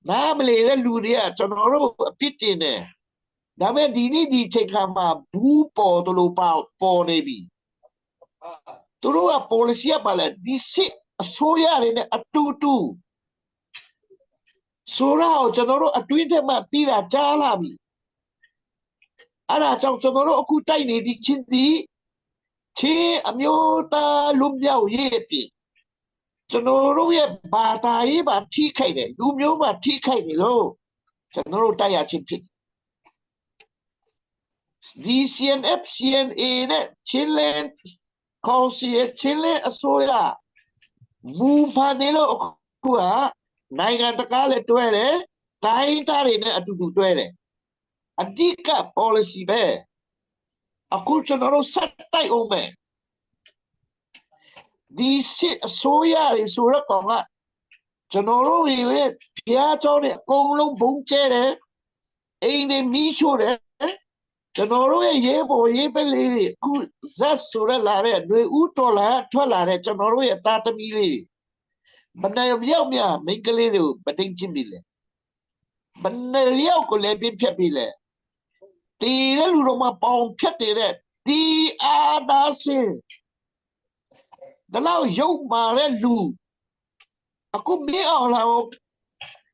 နားမလည်တဲ့လူတွေကကျွန်တော်တို့အပြစ်တင်တယ်ဒါပေမဲ့ဒီနေ့ဒီချိန်ခါမှာဘူးပေါ်တယ်လို့ပေါ့ပေါ်နေပြီသူတို့က policy ကပါလဲဒီစစ်အစိုးရတွေနဲ့အတူတူဆိုတော့ကျွန်တော်တို့အတွင်းထက်မှတီးတာကြားလာပြီအဲ့ဒါကြောင့်ကျွန်တော်တို့အခုတိုက်နေဒီချင်းဒီချင်းအမျိုးသားလူမျိုးရေးပြီကျွန်တော်တို့ရဲ့ဘာသာရေးပါထိခိုက်တယ်လူမျိုးပါထိခိုက်နေလို့ကျွန်တော်တို့တိုက်ရချင်းဖြစ်ဒီ CNF CNA နဲ့ချင်းလန်ကောင်စီရဲ့ချင်းလန်အစိုးရမူဖန်နေလို့အခုကနိုင်ငံတကာလည်းတွဲတယ်တိုင်းသားတွေနဲ့အတူတူတွဲတယ်အဓိက policy ပဲအခုကျွန်တော်တို့ဆက်တိုက်အောင်မယ်ဒီစစ်အစိုးရတွေဆိုတော့ကောင်ကကျွန်တော်တို့တွေရဲ့ဘုရားကျောင်းတွေအကုန်လုံးဘုံကျဲတယ်အိမ်တွေမီးရှို့တယ်ကျွန်တော်တို့ရဲ့ရေးပေါ်ရေးပလေးတွေအခုဇက်ဆိုရလာတဲ့ຫນွေဦးတော်လာထွက်လာတဲ့ကျွန်တော်တို့ရဲ့သားသမီးလေးဘယ်နှယောက်များမိန်းကလေးတွေကိုပတိတ်ချင်းပြီလဲဘယ်နှယောက်ကိုလည်းပြဖြတ်ပြီလဲတီးတဲ့လူတော်မှာပေါင်ဖြတ်နေတဲ့ဒီအာဒါစင်ဒါတော့ရုပ်မာတဲ့လူအခုမင်းအောင်လာ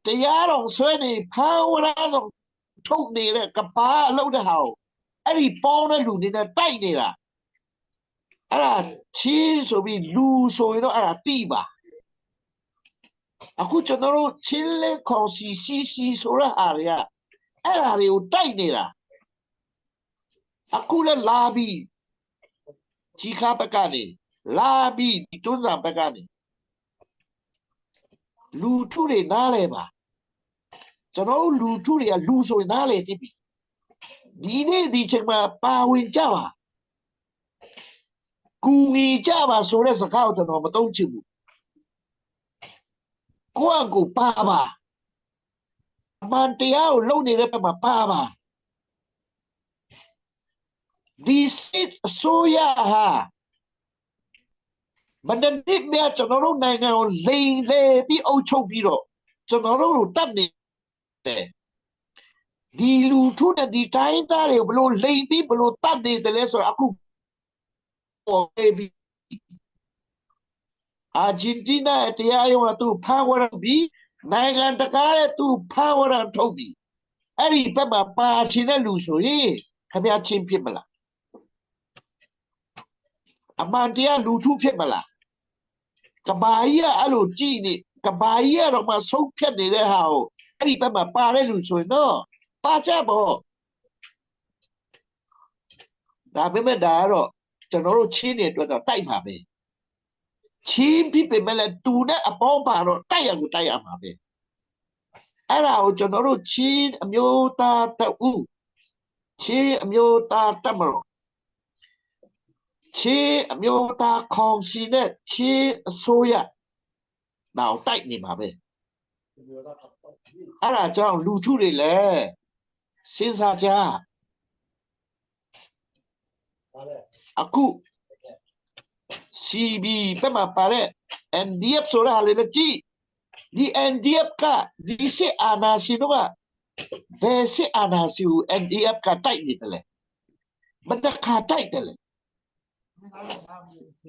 တရားတော်ဆွဲနေဖန်ဝရတော်ထုတ်နေတဲ့ကဘာအလုပ်တဲ့ဟာကိုအဲ့ဒီပေါင်းတဲ့လူတွေနဲ့တိုက်နေတာအဲ့ဒါချီးဆိုပြီးလူဆိုရင်တော့အဲ့ဒါတိပါအခုကျွန်တော်တို့ချင်းလဲခေါ်စီစီစီဆိုတဲ့ဟာတွေကအဲ့ဒါတွေကိုတိုက်နေတာအခုလည်းလာပြီးကြီးခါဘက်ကနေလာပြီးဒီတွန်းစာဘက်ကနေလူထုတွေနားလဲပါကျွန်တော်တို့လူထုတွေကလူဆိုရင်နားလေတိပြီဒီနေ့ဒီချိန်မှာပါဝင်ကြပါကူညီကြပါဆိုတဲ့စကားကိုကျွန်တော်မသုံးချင်ဘူးကိုယ့်အကူပါပါ အမှန်တရားကိုလုပ်နေတဲ့ဘက်မှာပါပါဒီစစ်အစိုးရဟာမန္တလေးမြကျွန်တော်တို့နိုင်ငံကိုလိန်လေပြီးအုပ်ချုပ်ပြီးတော့ကျွန်တော်တို့ကိုတတ်နေတယ်ဒီလူထုနဲ့ဒီတိုင်းသားတွေကိုဘလို့လိန်ပြီးဘလို့တတ်နေတယ်လဲဆိုတော့အခုပေါ်ပြီးအာဂျင်တီးနားရဲ့တရားရုံးကသူ့ဖမ်းဝရမ်းပြီးနိုင်ငံတကာရဲ့သူ့ဖမ်းဝရမ်းထုတ်ပြီးအဲ့ဒီဘက်မှာပါချင်တဲ့လူဆိုရင်ခမရချင်းဖြစ်မလားအမှန်တရားလူထုဖြစ်မလားကဘာကြီးကအဲ့လိုကြည်နေကဘာကြီးကတော့မှဆုံးဖြတ်နေတဲ့ဟာကိုအဲ့ဒီဘက်မှာပါတဲ့လူဆိုရင်တော့ပါကြပေါ့ဒါပေမဲ့ဒါကတော့ကျွန်တော်တို့ချင်းနေအတွက်တော့တိုက်ပါပဲချင်းဖြစ်ပေမဲ့လည်းတူနဲ့အပေါင်းပါတော့တိုက်ရကိုတိုက်ရမှာပဲအဲ့ဒါကိုကျွန်တော်တို့ချင်းအမျိုးသားတဦးချင်းအမျိုးသားတက်မလို့ချင်းအမျိုးသားခေါင်စီနဲ့ချင်းအစိုးရတော့တိုက်နေမှာပဲအဲ့ဒါကြောင့်လူထုတွေလည်းစဉ်းစားကြအခု CB ဘက်မှာပါတဲ့ NDF ဆိုတာလေလည်းကြည့်ဒီ NDF ကဒီစစ်အာဏာရှင်တို့ကဘယ်စစ်အာဏာရှင်ကို NDF ကတိုက်နေတယ်လဲဘယ်တခါတိုက်တယ်လဲ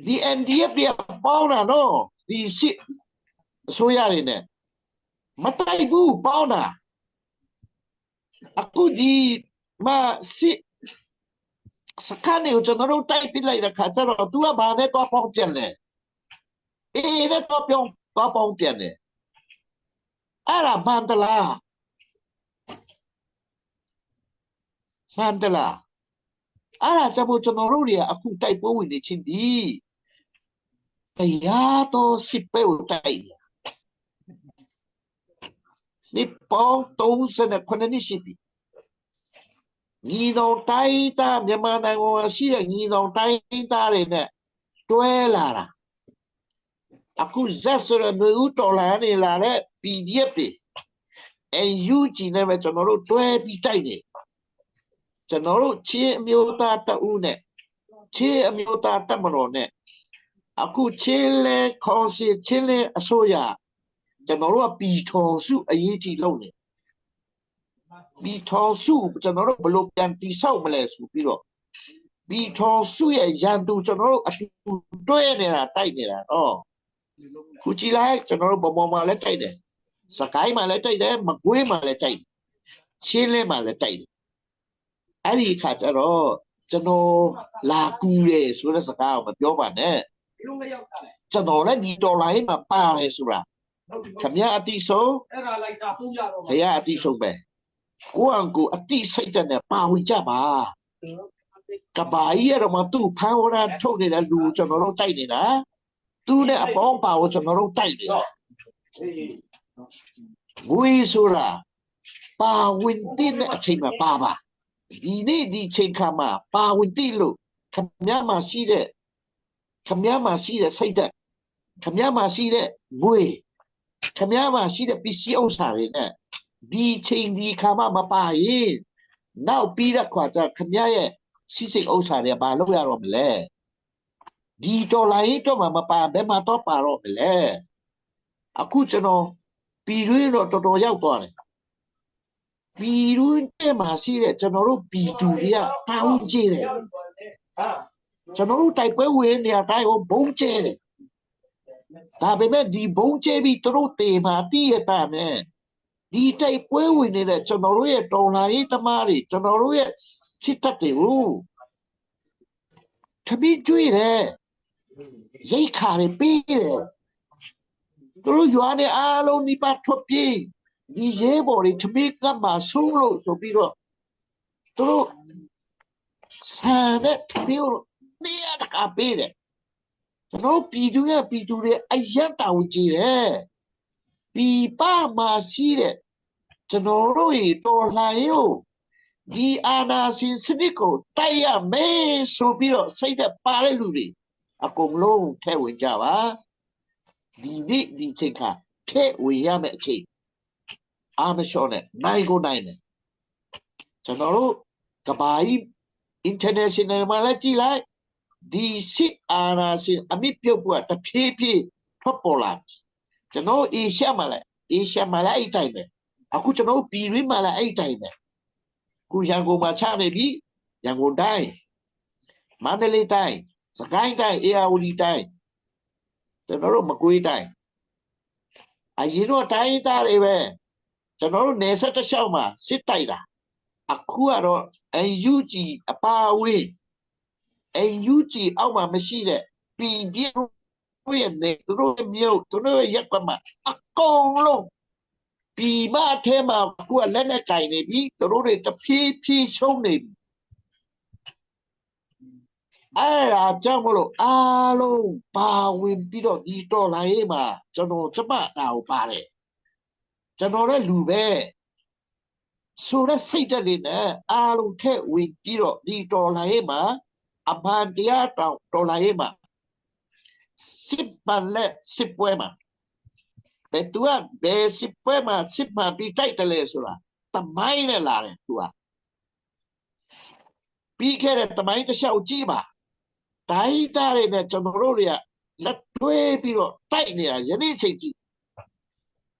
ဒီ NDF တွေကပေါင်းတာနော်ဒီစစ်အစိုးရတွေနဲ့မတိုက်ဘူးပေါင်းတာအခုဒီမစစ်စကန်ကိုကျွန်တော်တို့တိုက်ပြလိုက်တဲ့ခါကျတော့ तू ကဘာနဲ့တော့ပေါင်းပြန်လဲအေးနဲ့တော့ပြောင်းတော့ပေါင်းပြန်တယ်အဲ့ဒါမှန်တလားမှန်တလားအဲ့ဒါကြောင့်မို့ကျွန်တော်တို့တွေကအခုတိုက်ပွဲဝင်နေချင်းဒီတရားတော်စစ်ပွဲကိုတိုက်နေပေါင်း39နှစ်ရှိပြီညီတော်တိုင်းသားမြန်မာနိုင်ငံမှာရှိတဲ့ညီတော်တိုင်းသားတွေနဲ့တွဲလာတာအခုဇက်ဆိုတဲ့ຫນွေဦးတော်လာနေလာတဲ့ PDF တွေ NUG နဲ့ပဲကျွန်တော်တို့တွဲပြီးတိုက်နေကျွန်တော်တို့ချင်းအမျိုးသားတအုပ်နဲ့ချင်းအမျိုးသားတပ်မတော်နဲ့အခုချင်းလဲခေါင်းစီချင်းလဲအစိုးရကျွန်တော်တို့ကပီထော်စုအရေးကြီးလုပ်နေပီထော်စုကျွန်တော်တို့ဘလို့ပြန်တိဆောက်မလဲဆိုပြီးတော့ပီထော်စုရဲ့ရန်သူကျွန်တော်တို့အတူတွဲနေတာတိုက်နေတာတော့ခုကြည့်လိုက်ကျွန်တော်တို့ဗမော်မှာလည်းတိုက်တယ်စကိုင်းမှာလည်းတိုက်တယ်မကွေးမှာလည်းတိုက်တယ်ချင်းလဲမှာလည်းတိုက်တယ်အဲ့ဒီခါကျတော့ကျွန်တော်လာကူတယ်ဆိုတဲ့စကားကိုမပြောပါနဲ့ကျွန်တော်လည်းဒီဒေါ်လာရေးမှာပါတယ်ဆိုတာခမရအတိဆုံး အဲ့ဒါလိုက်တာပုံကြတော့ ခရအတိဆုံးပဲကိုယ့်အကူအတိစိတ်တဲ့နဲ့ပါဝင်ကြပါကဘာကြီးရတော့မှသူ့ဖမ်းဝရထုတ်နေတဲ့လူကျွန်တော်တို့တိုက်နေတာသူနဲ့အပေါင်းပါကိုကျွန်တော်တို့တိုက်နေတာငွေဆိုတာပါဝင်တဲ့အချိန်မှာပါပါဒီနေ့ဒီချိန်ခါမှာပါဝင်တိလို့ခမည်းမှာရှိတဲ့ခမည်းမှာရှိတဲ့စိတ်သက်ခမည်းမှာရှိတဲ့ငွေခမည်းမှာရှိတဲ့ပစ္စည်းဥစ္စာတွေနဲ့ဒီချိန်ဒီခါမှမပါရင်နောက်ပြီးတဲ့ခွာကျခမည်းရဲ့စီစိတ်ဥစ္စာတွေကဘာလုပ်ရတော့မလဲဒီဒေါ်လာရေးတော့မှမပါဘယ်မှာတော့ပါတော့မလဲအခုကျွန်တော်ပြည်တွင်းတော့တော်တော်ရောက်သွားတယ်ပြည်တွင်းတဲ့မှာရှိတဲ့ကျွန်တော်တို့ပြည်သူတွေကတောင်းကြည့်တယ်ကျွန်တော်တို့တိုက်ပွဲဝင်နေတဲ့အတိုင်းကိုဘုံကျဲတယ်ဒါပေမဲ့ဒီဘုံကျဲပြီးသူတို့တေမှာတိရတာနဲ့ဒီတိုက်ပွဲဝင်နေတဲ့ကျွန်တော်တို့ရဲ့တော်လှန်ရေးသမားတွေကျွန်တော်တို့ရဲ့စစ်တပ်တွေကိုထမင်းကျွေးတယ်ရိတ်ခါတွေပေးတယ်သူတို့ရွာနေအားလုံးဒီပါထွက်ပြေးဒီရဲဘော်တွေထမင်းကပ်မှာဆုံးလို့ဆိုပြီးတော့သူတို့ဆန်တဲ့ထမင်းကိုနေရာတကာပေးတယ်ကျွန်တော်ပြည်သူရဲ့ပြည်သူတွေအယက်တာဝန်ကြီးတယ်ပြည်ပမှာရှိတဲ့ကျွန်တော်တို့ရေတော်လှန်ရေးကိုဒီအာဏာရှင်စနစ်ကိုတိုက်ရမယ်ဆိုပြီးတော့စိတ်သက်ပါတဲ့လူတွေအကုန်လုံးထဲဝင်ကြပါဒီနေ့ဒီချိန်ခါထဲဝင်ရမယ့်အချိန် အာမလျှော့နဲ့နိုင်ကိုနိုင်တယ်ကျွန်တော်တို့ကဘာကြီး international မှာလည်းကြည်လိုက်ဒီစစ်အာဏာရှင်အမိပြုတ်ဖို့တဖြည်းဖြည်းထွက်ပေါ်လာပြီကျွန်တော်အေရှမှာလည်းအေရှမှာလည်းအဲ့တိုင်းပဲအခုကျွန်တော်ပြည်တွင်းမှာလည်းအဲ့တိုင်းပဲခုရန်ကုန်မှာချနေပြီရန်ကုန်တိုင်းမန္တလေးတိုင်းစကိုင်းတိုင်းအေရဝတီတိုင်းကျွန်တော်တို့မကွေးတိုင်းအရင်တော့တိုင်းသားတွေပဲကျွန်တော်တို့နယ်ဆက်တစ်လျှောက်မှာစစ်တိုက်တာအခုကတော့ NUG အပါအဝင် NUG အောက်မှာမရှိတဲ့ PDF ရဲ့နေသူတို့မြို့သူတို့ရဲ့ရက်ကွက်မှာအကုန်လုံးပြည်မအထဲမှာအခုကလက်နဲ့ကင်နေပြီသူတို့တွေတဖြည်းဖြည်းရှုံးနေပြီအဲ့ဒါကြောင့်မလို့အားလုံးပါဝင်ပြီးတော့ဒီတော်လိုင်းရေးမှာကျွန်တော်ကျမတာကိုပါတယ်ကျွန်တော်လည်းလူပဲဆိုတဲ့စိတ်ဓာတ်လေးနဲ့အားလုံးထည့်ဝင်ပြီးတော့ဒီတော်လိုင်းရေးမှာအမှန်တရားတောင်တော်လိုင်းရေးမှာစစ်ပန်လက်စစ်ပွဲမှာဘယ်သူကဘယ်စစ်ပွဲမှာစစ်မှန်ပြီးတိုက်တယ်လဲဆိုတာတမိုင်းနဲ့လာတယ်သူကပြီးခဲ့တဲ့တမိုင်းတစ်လျှောက်ကြည့်ပါတိုင်းသားတွေနဲ့ကျွန်တော်တို့တွေကလက်တွဲပြီးတော့တိုက်နေတာယနေ့ချိန်ကြည့်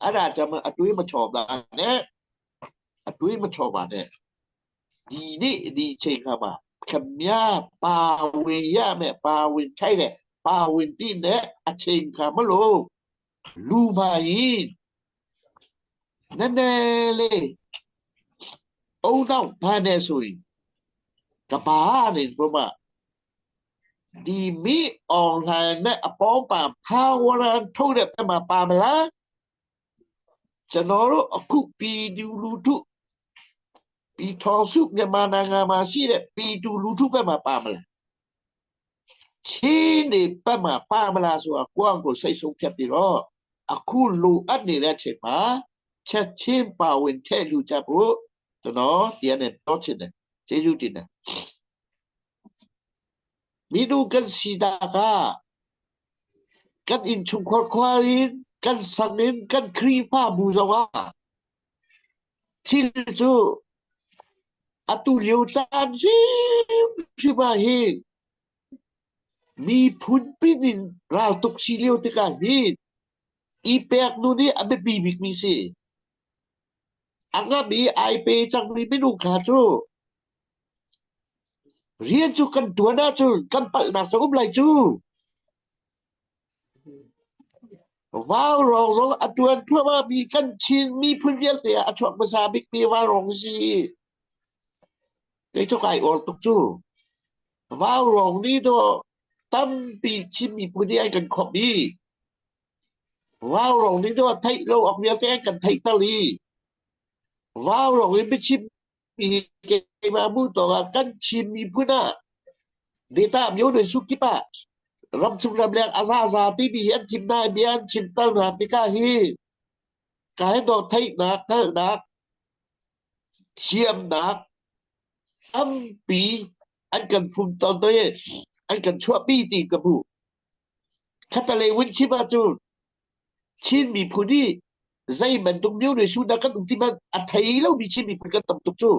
အဲ့ဒါကြောင့်အတွေးမချော်ပါနဲ့အတွေးမချော်ပါနဲ့ဒီနေ့ဒီချိန်ခါမှာခမရပါဝင်ရမယ်ပါဝင်ထိုက်တဲ့ပါဝင်တည်တဲ့အချိန်ခါမလို့လူပါရင်နည်းနည်းလေးအုံတော့ဘာနဲ့ဆိုရင်ကဘာနေဘုမဒီမီအွန်လိုင်းနဲ့အပေါင်းပါဖာဝရန်ထုတ်တဲ့ဘက်မှာပါမလားကျွန်တော်တို့အခုပြည်သူလူထုပြည်ထောင်စုမြန်မာနိုင်ငံမှာရှိတဲ့ပြည်သူလူထုဘက်မှာပါမလားချင်းနေဘက်မှာပါမလားဆိုတာကိုယ့်အကိုစိတ်ဆုံးဖြတ်ပြီးတော့အခုလိုအပ်နေတဲ့အချိန်မှာချက်ချင်းပါဝင်ထည့်လူကြဖို့ကျွန်တော်ဒီနေ့ပြောချင်တယ်ကျေးဇူးတင်တယ်မိတို့ကန်စီတာကကန်အင်ချုံခွာခွာရင်ကန်စငင်ကန်ခရီဖာဘူဇဝါချီချူအတူလျိုချန်စီဖြစ်ပါဟိมีพุนปินินราตุกซีเลียวติกาฮีอีเปกนูนี่อเบบีบิกมีสิอังมีไอเปจังมีไม่ดูขาจูเรียนจูกันตัวหน้าจูกันปัดหนักสกุมไหลจูว้าวรองรองอดวนทั่วว่ามีกันชินมีพุ่นเรียนเตียอชวกภาษาบิกมีว่ารองสิเด็กเจ้าไก่ออกตุกจูว้าวรองนี่ตัวตั้มปีชิมีพุ่นที่ไอ้กันขอบดีว้าวรองนี่ตัวไทยเราออกเรียนเตียกันไทยตะลีว้าวรองนี่ไม่ชิมมีเกมามูตัวกันชิมมีพุ่นอ่ะเดต้าမျိုးတွေစုကိပရမ်ချုံရမ်လျအဇာဇာတိဘီအန်ทิมได้เบียนชิมเต้าหนาปิกาฮีกายดอกไทยนักเท่านักเทียมนักอัมปีอันกันฟุมตอนตัวอันกันชั่วปีตีกระบูคัตเลวินชิบาจูชินมีผู้นี้ใจมันตรงนิ้วในสุนัขกันตรงที่มันอัฐยแล้วมีชินมีผู้กันตำตุกจู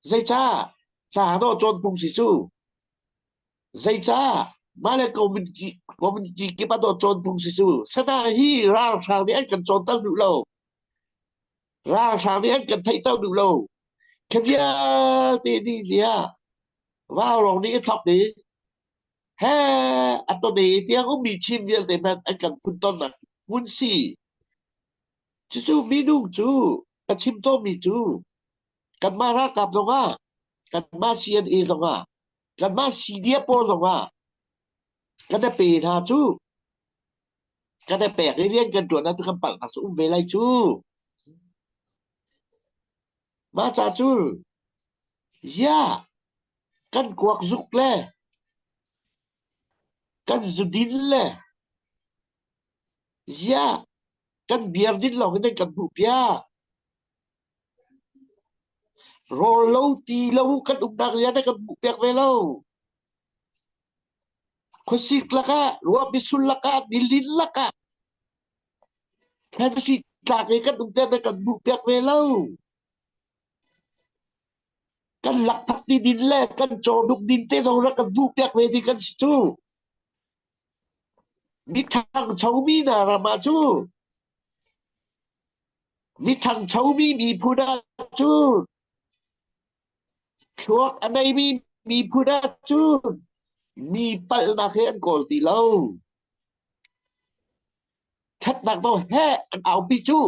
ใจจ้าจ้าโนจนพุงสิจูใจจ้ามาเลยกอมิจิกอมิจิกิปะโตจนพุงสิจูสนาฮีราชาวนี้อันกันจนตั้งดูโลราชาวนี้อันกันไทยตั้งดูโลแค่เดียวตีนี่เนี่ยว้าวลงนี้ท็อปนี้แฮ่อัตโนเตียงก็มีชิมเดียวแต่มันอันกันฟุนต้นนะฟุนสี่จู่ๆมีนุ่งจู่กระชิมโตมีจู่กันมารักกับลงอ่ะกันมาซีเอ็นเอลงอ่ะกันมาซีเดียโปลงอ่ะกันได้ปีท่าจู่กันได้แปลกเรียนกันตรวจนั้นทุกคำปักนักสู้เวลาจู่มาจ่าจู่ย่ากันกวักซุกแลกันสุดินแลย่ากันเบียร์ดินหลอกกันกันผูเปียโรลตีเลวกันอุกนักยาได้กันผูเปียกเวลาคสิกละกะรัวบิสุลละกะดิลินละกะแค่สิ tlak i kan um te kan hmuh piak ve lo. Kan lakphak ti din le kan cawhnuk din te zong rak kan hmuh piak ve ding kan si cu. Mi ṭhangchomi hna ram ah cu mi ṭhangchomi miphun ah cun thluak a neimi miphun ah cun mi palhnak hi an kawl ti lo. Ṭhatnak dawh he an aupi cu.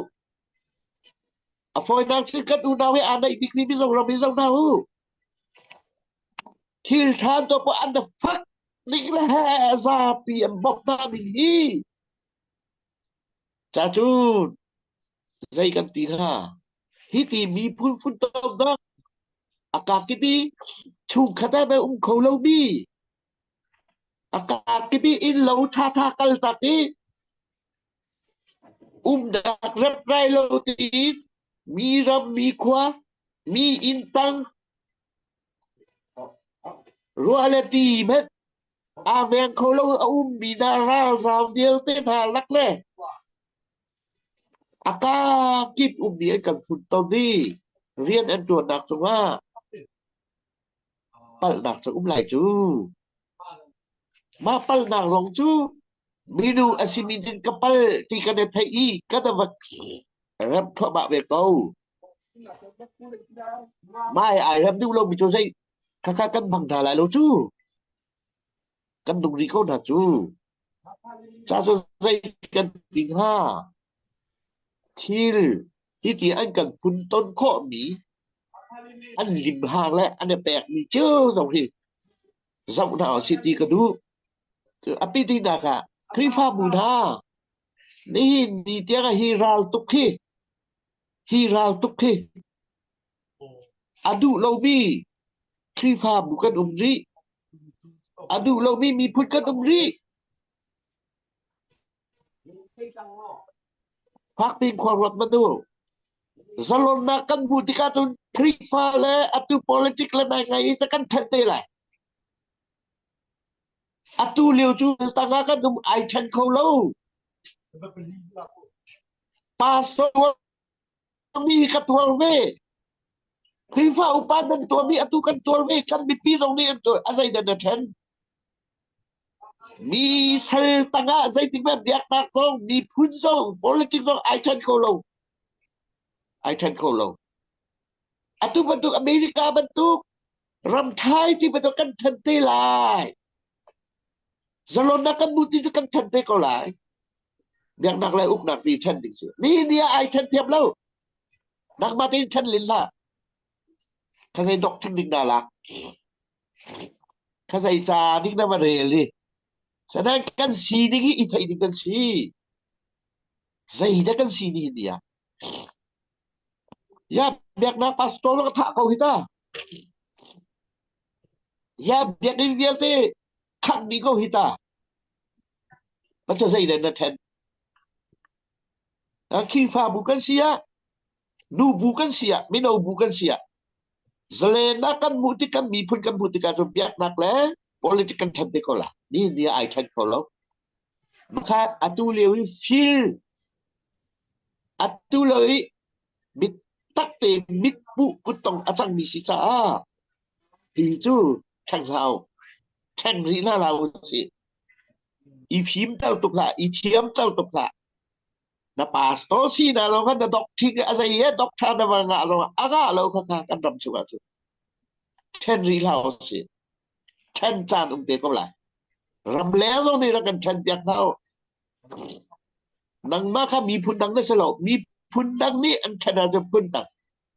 A fawinak cu kan unau he aa naih bikmi Mizoram hi zoh hna u. Thil ṭha to poh an fak ning le he zapi an bawmh hna ning hi. Ca cun zei kan ti hnga? Hi ti miphun funtomnak a kakip i chungkhat ah um kho lomi a kakip i innlo ṭhaṭha kaltak i umnak reprai lo tiin mi ram mi khua mi inn tang ruah le ti hmanh aa veng kho lo a ummi hna ralzaam vialte hna lak le a kakip ummi an kan funtom i rian an ṭuannak cungah palhnak cu um lai cu. Mah palhnak zong cu minu a simi din ka pal ti kan i theih i kan va rem thluahmah ve ko. Mah ai rem duh lomi cu zei khakha kan hmang hna lai lo cu. Kan nung rih ko hna cu. Ca cu zei kan ti hnga? Thil hiti an kan funton khawhmi an limhang le an i pekmi cio zong hi zoh hna usih ti ka duh. A pitinak ah Khrihfabu hna nihin ni tiang ah hi ral tuk hi hi ral tuk hi a duh lomi Khrihfabu kan um rih. A duh lomi miphun kan um rih. Fakpi khua ruat hmanh u. Zalonnak kan hmuh tikah cun Khrihfa le atu politic le nai ngai i kan ṭhen te lai. Atu lio cu tangah kan um ai ṭhen kho lo. Pastor mi ka tuar ve. Khrihfa upa nan tuarmi atu kan tuar ve. Kan mipi zong nih an tuar. A zeidah na ṭhen? Mi sal tangah zeitik hmanh biaknak zong, miphun zong, politics zong ai ṭhen kho lo. Ai ṭhen kho lo. Atu bantuk America bantuk ram thai ti bantuk kan ṭhen te lai. Zalonnak kan bu ti cu kan ṭhen te ko lai. Biaknak le uknak ti ṭhen ding si. Ni ni ah ai ṭhen thiam lo. Nangmah tein ṭhen lin hlah. Kha zei dok ṭhen ding dah lak. Kha zei ca ding na va rel i Sanain kan sining hi i theih ding kan si. Zeidah kan si ni ni ah? Ya biaknak pastor ka thah ko hi ta. Ya biakinn vialte khangh dih ko hi ta. Pathian zeidah na then? Khrihfabu kan si ah, nu bu kan si ah, mino bu kan si ah, zalennak kan hmuh tik kan miphun kan hmuh tikah cun biaknak le politic kan then te ko la. Ni ni ai then kho lo. Makha atu lio i fil atu lo i mit tak te mit puh kuttong a cangmi si caah hi cu ṭheng hlah u. Ṭheng rih hna hlah u sih. I fim ter tuk hlah, i thiam ter tuk hlah. Na pastor si na lawng khan na doctor a zei he doctor na va ngah lawng a ngah lo kha kha kan ram chung ah cun ṭhen rih hlah u sih. Ṭhen caan um te ko lai. Ramleng zong nih rak kan ṭhen piak hna u. Nangmah kha miphun dang na si lo. Miphun dang nih an ṭhen ahcun phun dang.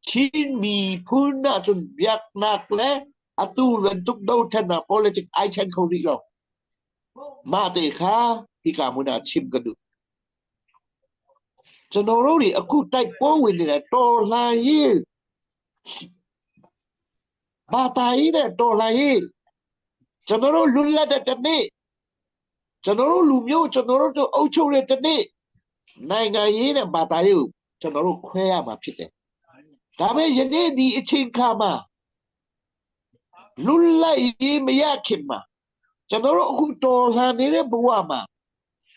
Chin miphun ahcun biaknak le atu bantuk dothlennak politics ai ṭhen kho rih lo. Mah te kha hika hmun ah chim ka duh. ကျွန်တော်တို့တွေအခုတိုက်ပွဲဝင်နေတဲ့တော်လှန်ရေးဘာသာရေးနဲ့တော်လှန်ရေးကျွန်တော်တို့လွတ်လပ်တဲ့တနေ့ကျွန်တော်တို့လူမျိုးကျွန်တော်တို့အုပ်ချုပ်တဲ့တနေ့နိုင်ငံရေးနဲ့ဘာသာရေးကိုကျွန်တော်တို့ခွဲရမှာဖြစ်တယ်။ဒါပေမဲ့ယနေ့ဒီအချိန်ခါမှာလွတ်လပ်ရေးမရခင်မှာကျွန်တော်တို့အခုတော်လှန်နေတဲ့ဘဝမှာ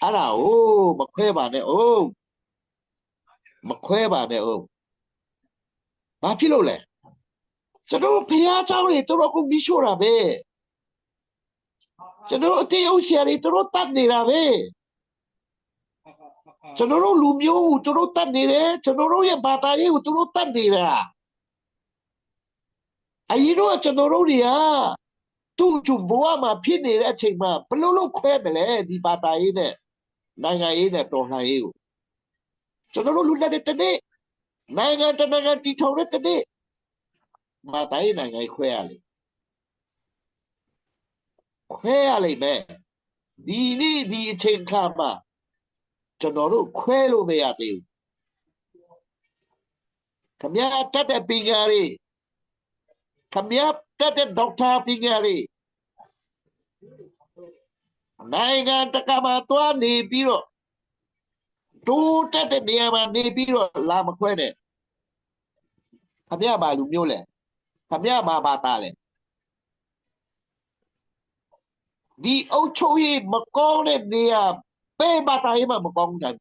အဲ့ဒါကိုမခွဲပါနဲ့အိုး။ မခွဲပါနဲ့ဦး။ဘာဖြစ်လို့လဲ။ကျွန်တော်တို့ဘုရားကျောင်းတွေတော်တော်ကိုမီးရှို့တာပဲ။ကျွန်တော်တို့အတေးအုပ်ဆရာတွေတော်တော်တတ်နေတာပဲ။ကျွန်တော်တို့လူမျိုးကိုသူတို့တတ်နေတယ်ကျွန်တော်တို့ရဲ့ဘာသာရေးကိုသူတို့တတ်နေတာ။အရင်တော့ကျွန်တော်တို့တွေကသူ့ဂျုံဘဝမှာဖြစ်နေတဲ့အချိန်မှာဘလို့လို့ခွဲမလဲဒီဘာသာရေးနဲ့နိုင်ငံရေးနဲ့တော်လှန်ရေးကိုကျွန်တော်တို့လူလက်တဲ့တနေ့နိုင်ငံတနိုင်ငံတည်ထောင်တဲ့တနေ့ဘာသာရေးနိုင်ငံရေးခွဲရလေခွဲရလိမ့်မယ်ဒီနေ့ဒီအချိန်ခါမှာကျွန်တော်တို့ခွဲလို့မရသေးဘူးခမရတတ်တဲ့ပညာတွေခမရတတ်တဲ့ဒေါက်တာပညာတွေနိုင်ငံတကာမှာသွားနေပြီးတော့တိုးတက်တဲ့နေရာမှာနေပြီးတော့လာမခွဲနဲ့ခမရဘာလူမျိုးလဲခမရဘာဘာသားလဲဒီအုတ်ချုပ်ရေးမကောင်းတဲ့နေရာဘယ်ဘာသာရေးမှမကောင်းနိုင်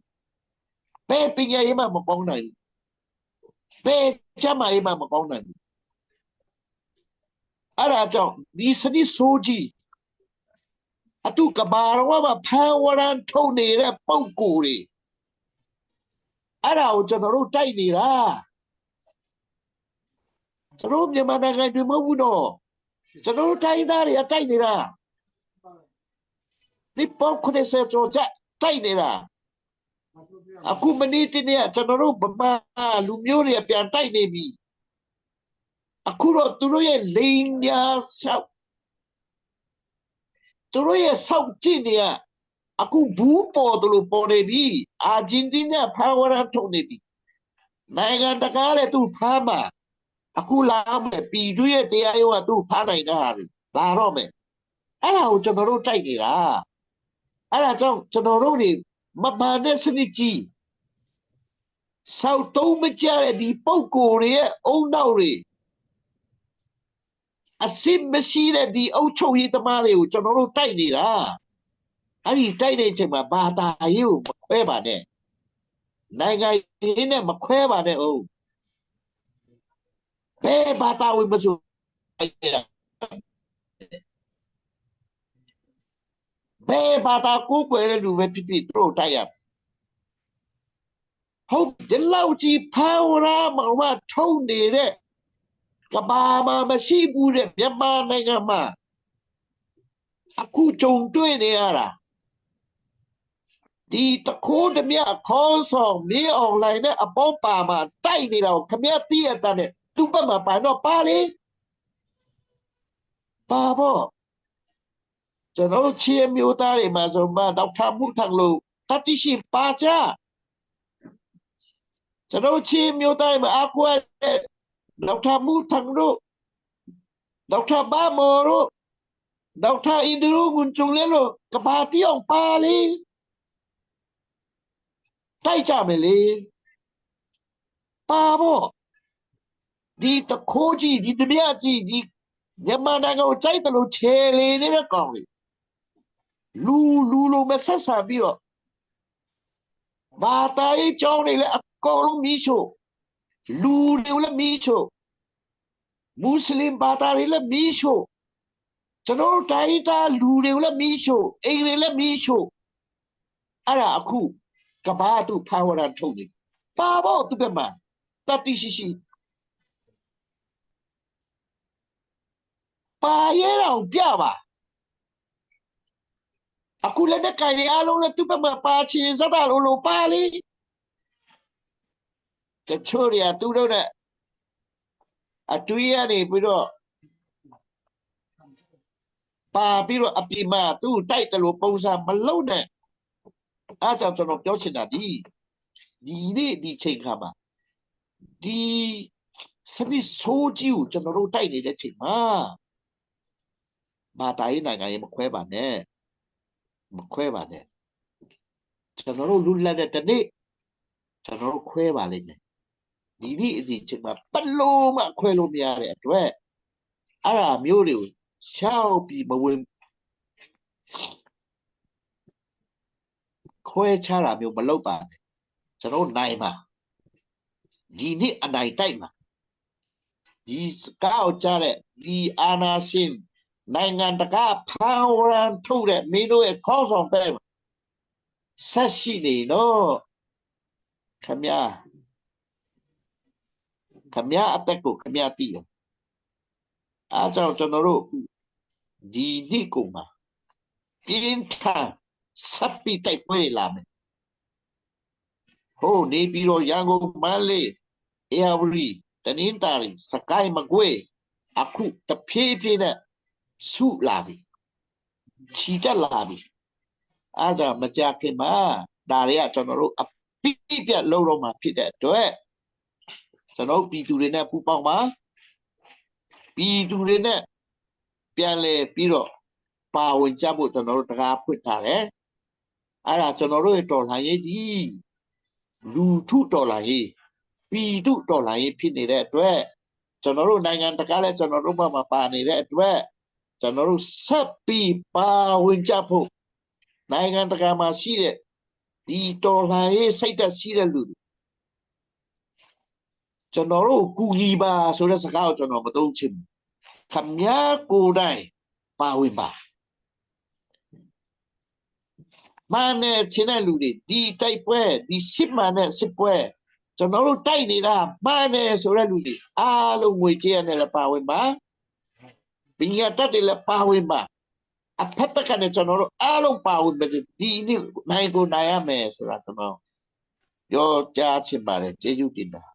ဘယ်ပညာရေးမှမကောင်းနိုင်ဘယ်ကျမ်းမာရေးမှမကောင်းနိုင်အဲ့ဒါကြောင့်ဒီစနစ်ဆိုးကြီးအတုကဘာတော်မှာဖန်ဝရန်ထုတ်နေတဲ့ပုံကိုယ်တွေအဲ့ဒါကိုကျွန်တော်တို့တိုက်နေတာကျွန်တော်မြန်မာနိုင်ငံတွေမဟုတ်ဘူးတော့ကျွန်တော်တို့တိုင်းသားတွေကတိုက်နေတာဒီပေါ90ကျော်ချက်တိုက်နေတာအခုမနေ့တနေ့ကကျွန်တော်တို့ဗမာလူမျိုးတွေပြန်တိုက်နေပြီအခုတော့သူတို့ရဲ့လိန်ညာဆောက်သူတို့ရဲ့ဆောက်ကြည့်နေရအခုဘူးပေါ်တယ်လို့ပေါ်နေပြီအာဂျင်တီးနားဖာဝရထုတ်နေပြီနိုင်ငံတကာလည်းသူဖားမှာအခုလာမယ်ပြည်သူရဲ့တရားရုံးကသူဖားနိုင်တာဟာလာတော့မယ်အဲ့ဒါကိုကျွန်တော်တို့တိုက်နေတာအဲ့ဒါကြောင့်ကျွန်တော်တို့တွေမမှန်တဲ့စနစ်ကြီးစောက်တုံးမကြတဲ့ဒီပုံကိုယ်တွေရဲ့အုံနောက်တွေအစစ်မရှိတဲ့ဒီအုတ်ချုပ်ရေးသမားတွေကိုကျွန်တော်တို့တိုက်နေတာအဲ့ဒီတိုက်တဲ့အချိန်မှာဘာသာရေးကိုမခွဲပါနဲ့နိုင်ငံရေးနဲ့မခွဲပါနဲ့ဟုတ်ဘယ်ဘာသာဝင်မဆိုဘယ်ဘာသာကိုးကွယ်တဲ့လူပဲဖြစ်ဖြစ်သူတို့တိုက်ရဟုတ်ဒီလောက်ကြီးဖာဝရာမောင်မထုံနေတဲ့ကဘာမှာမရှိဘူးတဲ့မြန်မာနိုင်ငံမှာအခုကြုံတွေ့နေရတာဒီတခိုးတမြခေါင်းဆောင်မင်းအွန်လိုင်းနဲ့အပေါပါမှာတိုက်နေတာကိုခမရတိရတဲ့သူ့ဘက်မှာပါတော့ပါလေပါပေါ့ကျွန်တော်တို့ချီမျိုးသားတွေမှာဆိုမှဒေါက်တာမှုထံလို့တတိရှိပါကြကျွန်တော်ချီမျိုးသားတွေမှာအကွက်ဒေါက်တာမှုထံတို့ဒေါက်တာဘာမော်တို့ဒေါက်တာအင်ဒရူငွန်ကျုံလဲလို့ကဘာတီအောင်ပါလေတိုက်ကြမယ်လေပါပေါ့ဒီတခိုးကြီးဒီတပြကြီးဒီမြန်မာနိုင်ငံကိုကြိုက်တယ်လို့ခြေလေနေတဲ့ကောင်တွေလူလူလိုမဆက်ဆံပြီးတော့ဘာသာရေးကြောင်းတွေလည်းအကုန်လုံးမီးရှို့လူတွေလည်းမီးရှို့မွတ်စလင်ဘာသာတွေလည်းမီးရှို့ကျွန်တော်တို့တိုင်းသားလူတွေကိုလည်းမီးရှို့အိမ်တွေလည်းမီးရှို့အဲ့ဒါအခုကဘာသူဖာဝရထုတ်နေပါပေါ့သူကမှတတိရှိရှိပါရဲတော့ပြပါအခုလည်းတဲ့ကြိုင်ရအားလုံးလည်းသူ့ဘက်မှာပါချင်စတာလို့လို့ပါလေတချို့တွေကသူတို့နဲ့အတွေးရနေပြီးတော့ပါပြီးတော့အပြင်မှာသူ့တိုက်တယ်လို့ပုံစံမလုံးနဲ့အားကြောင့်ကျွန်တော်ပြောချင်တာဒီဒီနေ့ဒီချိန်ခါမှာဒီစနစ်ဆိုးကြီးကိုကျွန်တော်တို့တိုက်နေတဲ့ချိန်မှာဘာသာရေးနိုင်ငံရေးမခွဲပါနဲ့မခွဲပါနဲ့ကျွန်တော်တို့လူလက်တဲ့တနေ့ကျွန်တော်တို့ခွဲပါလိမ့်မယ်ဒီနေ့အဒီချိန်မှာပလို့မှခွဲလို့မရတဲ့အတွက်အဲ့ဒါမျိုးတွေကိုရှောက်ပြီးမဝင်ခွဲခြားတာမျိုးမလုပ်ပါနဲ့ကျွန်တော်နိုင်ပါ ဒီနေ့အနိုင်တိုက်မှာဒီစကားကိုကြားတဲ့ဒီအာနာရှင်နိုင်ငံတကာဖန်ဝရန်ထုတ်တဲ့မင်းတို့ရဲ့ခေါင်းဆောင်ပဲဆက်ရှိနေတော့ခမရခမရအသက်ကိုခမရသိတယ်အားကြောင့်ကျွန်တော်တို့ဒီနှစ်ကုန်မှာပြင်းထန်ဆက်ပြီးတိုက်ပွဲတွေလာမယ်ဟိုနေပြီးတော့ရန်ကုန်မန္တလေးအေရဝတီတနင်္သာရီစကိုင်းမကွေးအခုတဖြည်းဖြည်းနဲ့စုလာပြီချီတက်လာပြီအဲ့ဒါမကြခင်မှာဒါတွေကကျွန်တော်တို့အပိပြတ်လုံးတော့မှာဖြစ်တဲ့အတွက်ကျွန်တော်ပြည်သူတွေနဲ့ပူးပေါင်းပါပြည်သူတွေနဲ့ပြန်လဲပြီးတော့ပါဝင်ကြဖို့ကျွန်တော်တို့တကားဖွင့်ထားတယ်အဲ့ဒါကျွန်တော်တို့ရဲ့တော်လှန်ရေးဒီလူထုတော်လှန်ရေးပြည်သူတော်လှန်ရေးဖြစ်နေတဲ့အတွက်ကျွန်တော်တို့နိုင်ငံတကာလည်းကျွန်တော်တို့ဘက်မှာပါနေတဲ့အတွက်ကျွန်တော်တို့ဆက်ပြီးပါဝင်ကြဖို့နိုင်ငံတကာမှာရှိတဲ့ဒီတော်လှန်ရေးစိတ်သက်ရှိတဲ့လူတွေကျွန်တော်တို့ကူညီပါဆိုတဲ့စကားကိုကျွန်တော်မသုံးချင်ဘူးခမည်းကိုယ်တိုင်ပါဝင်ပါမှန်တယ်ထင်တဲ့လူတွေဒီတိုက်ပွဲဒီစစ်မှန်တဲ့စစ်ပွဲကျွန်တော်တို့တိုက်နေတာမှန်တယ်ဆိုတဲ့လူတွေအားလုံးငွေကြေးနဲ့လည်းပါဝင်ပါပညာတတ်တွေလည်းပါဝင်ပါအဖက်ဖက်ကနေကျွန်တော်တို့အားလုံးပါဝင်ပဲဒီနေ့နိုင်ကိုနိုင်ရမယ်ဆိုတာကျွန်တော်ပြောကြားချင်ပါတယ်ကျေးဇူးတင်ပါတယ်။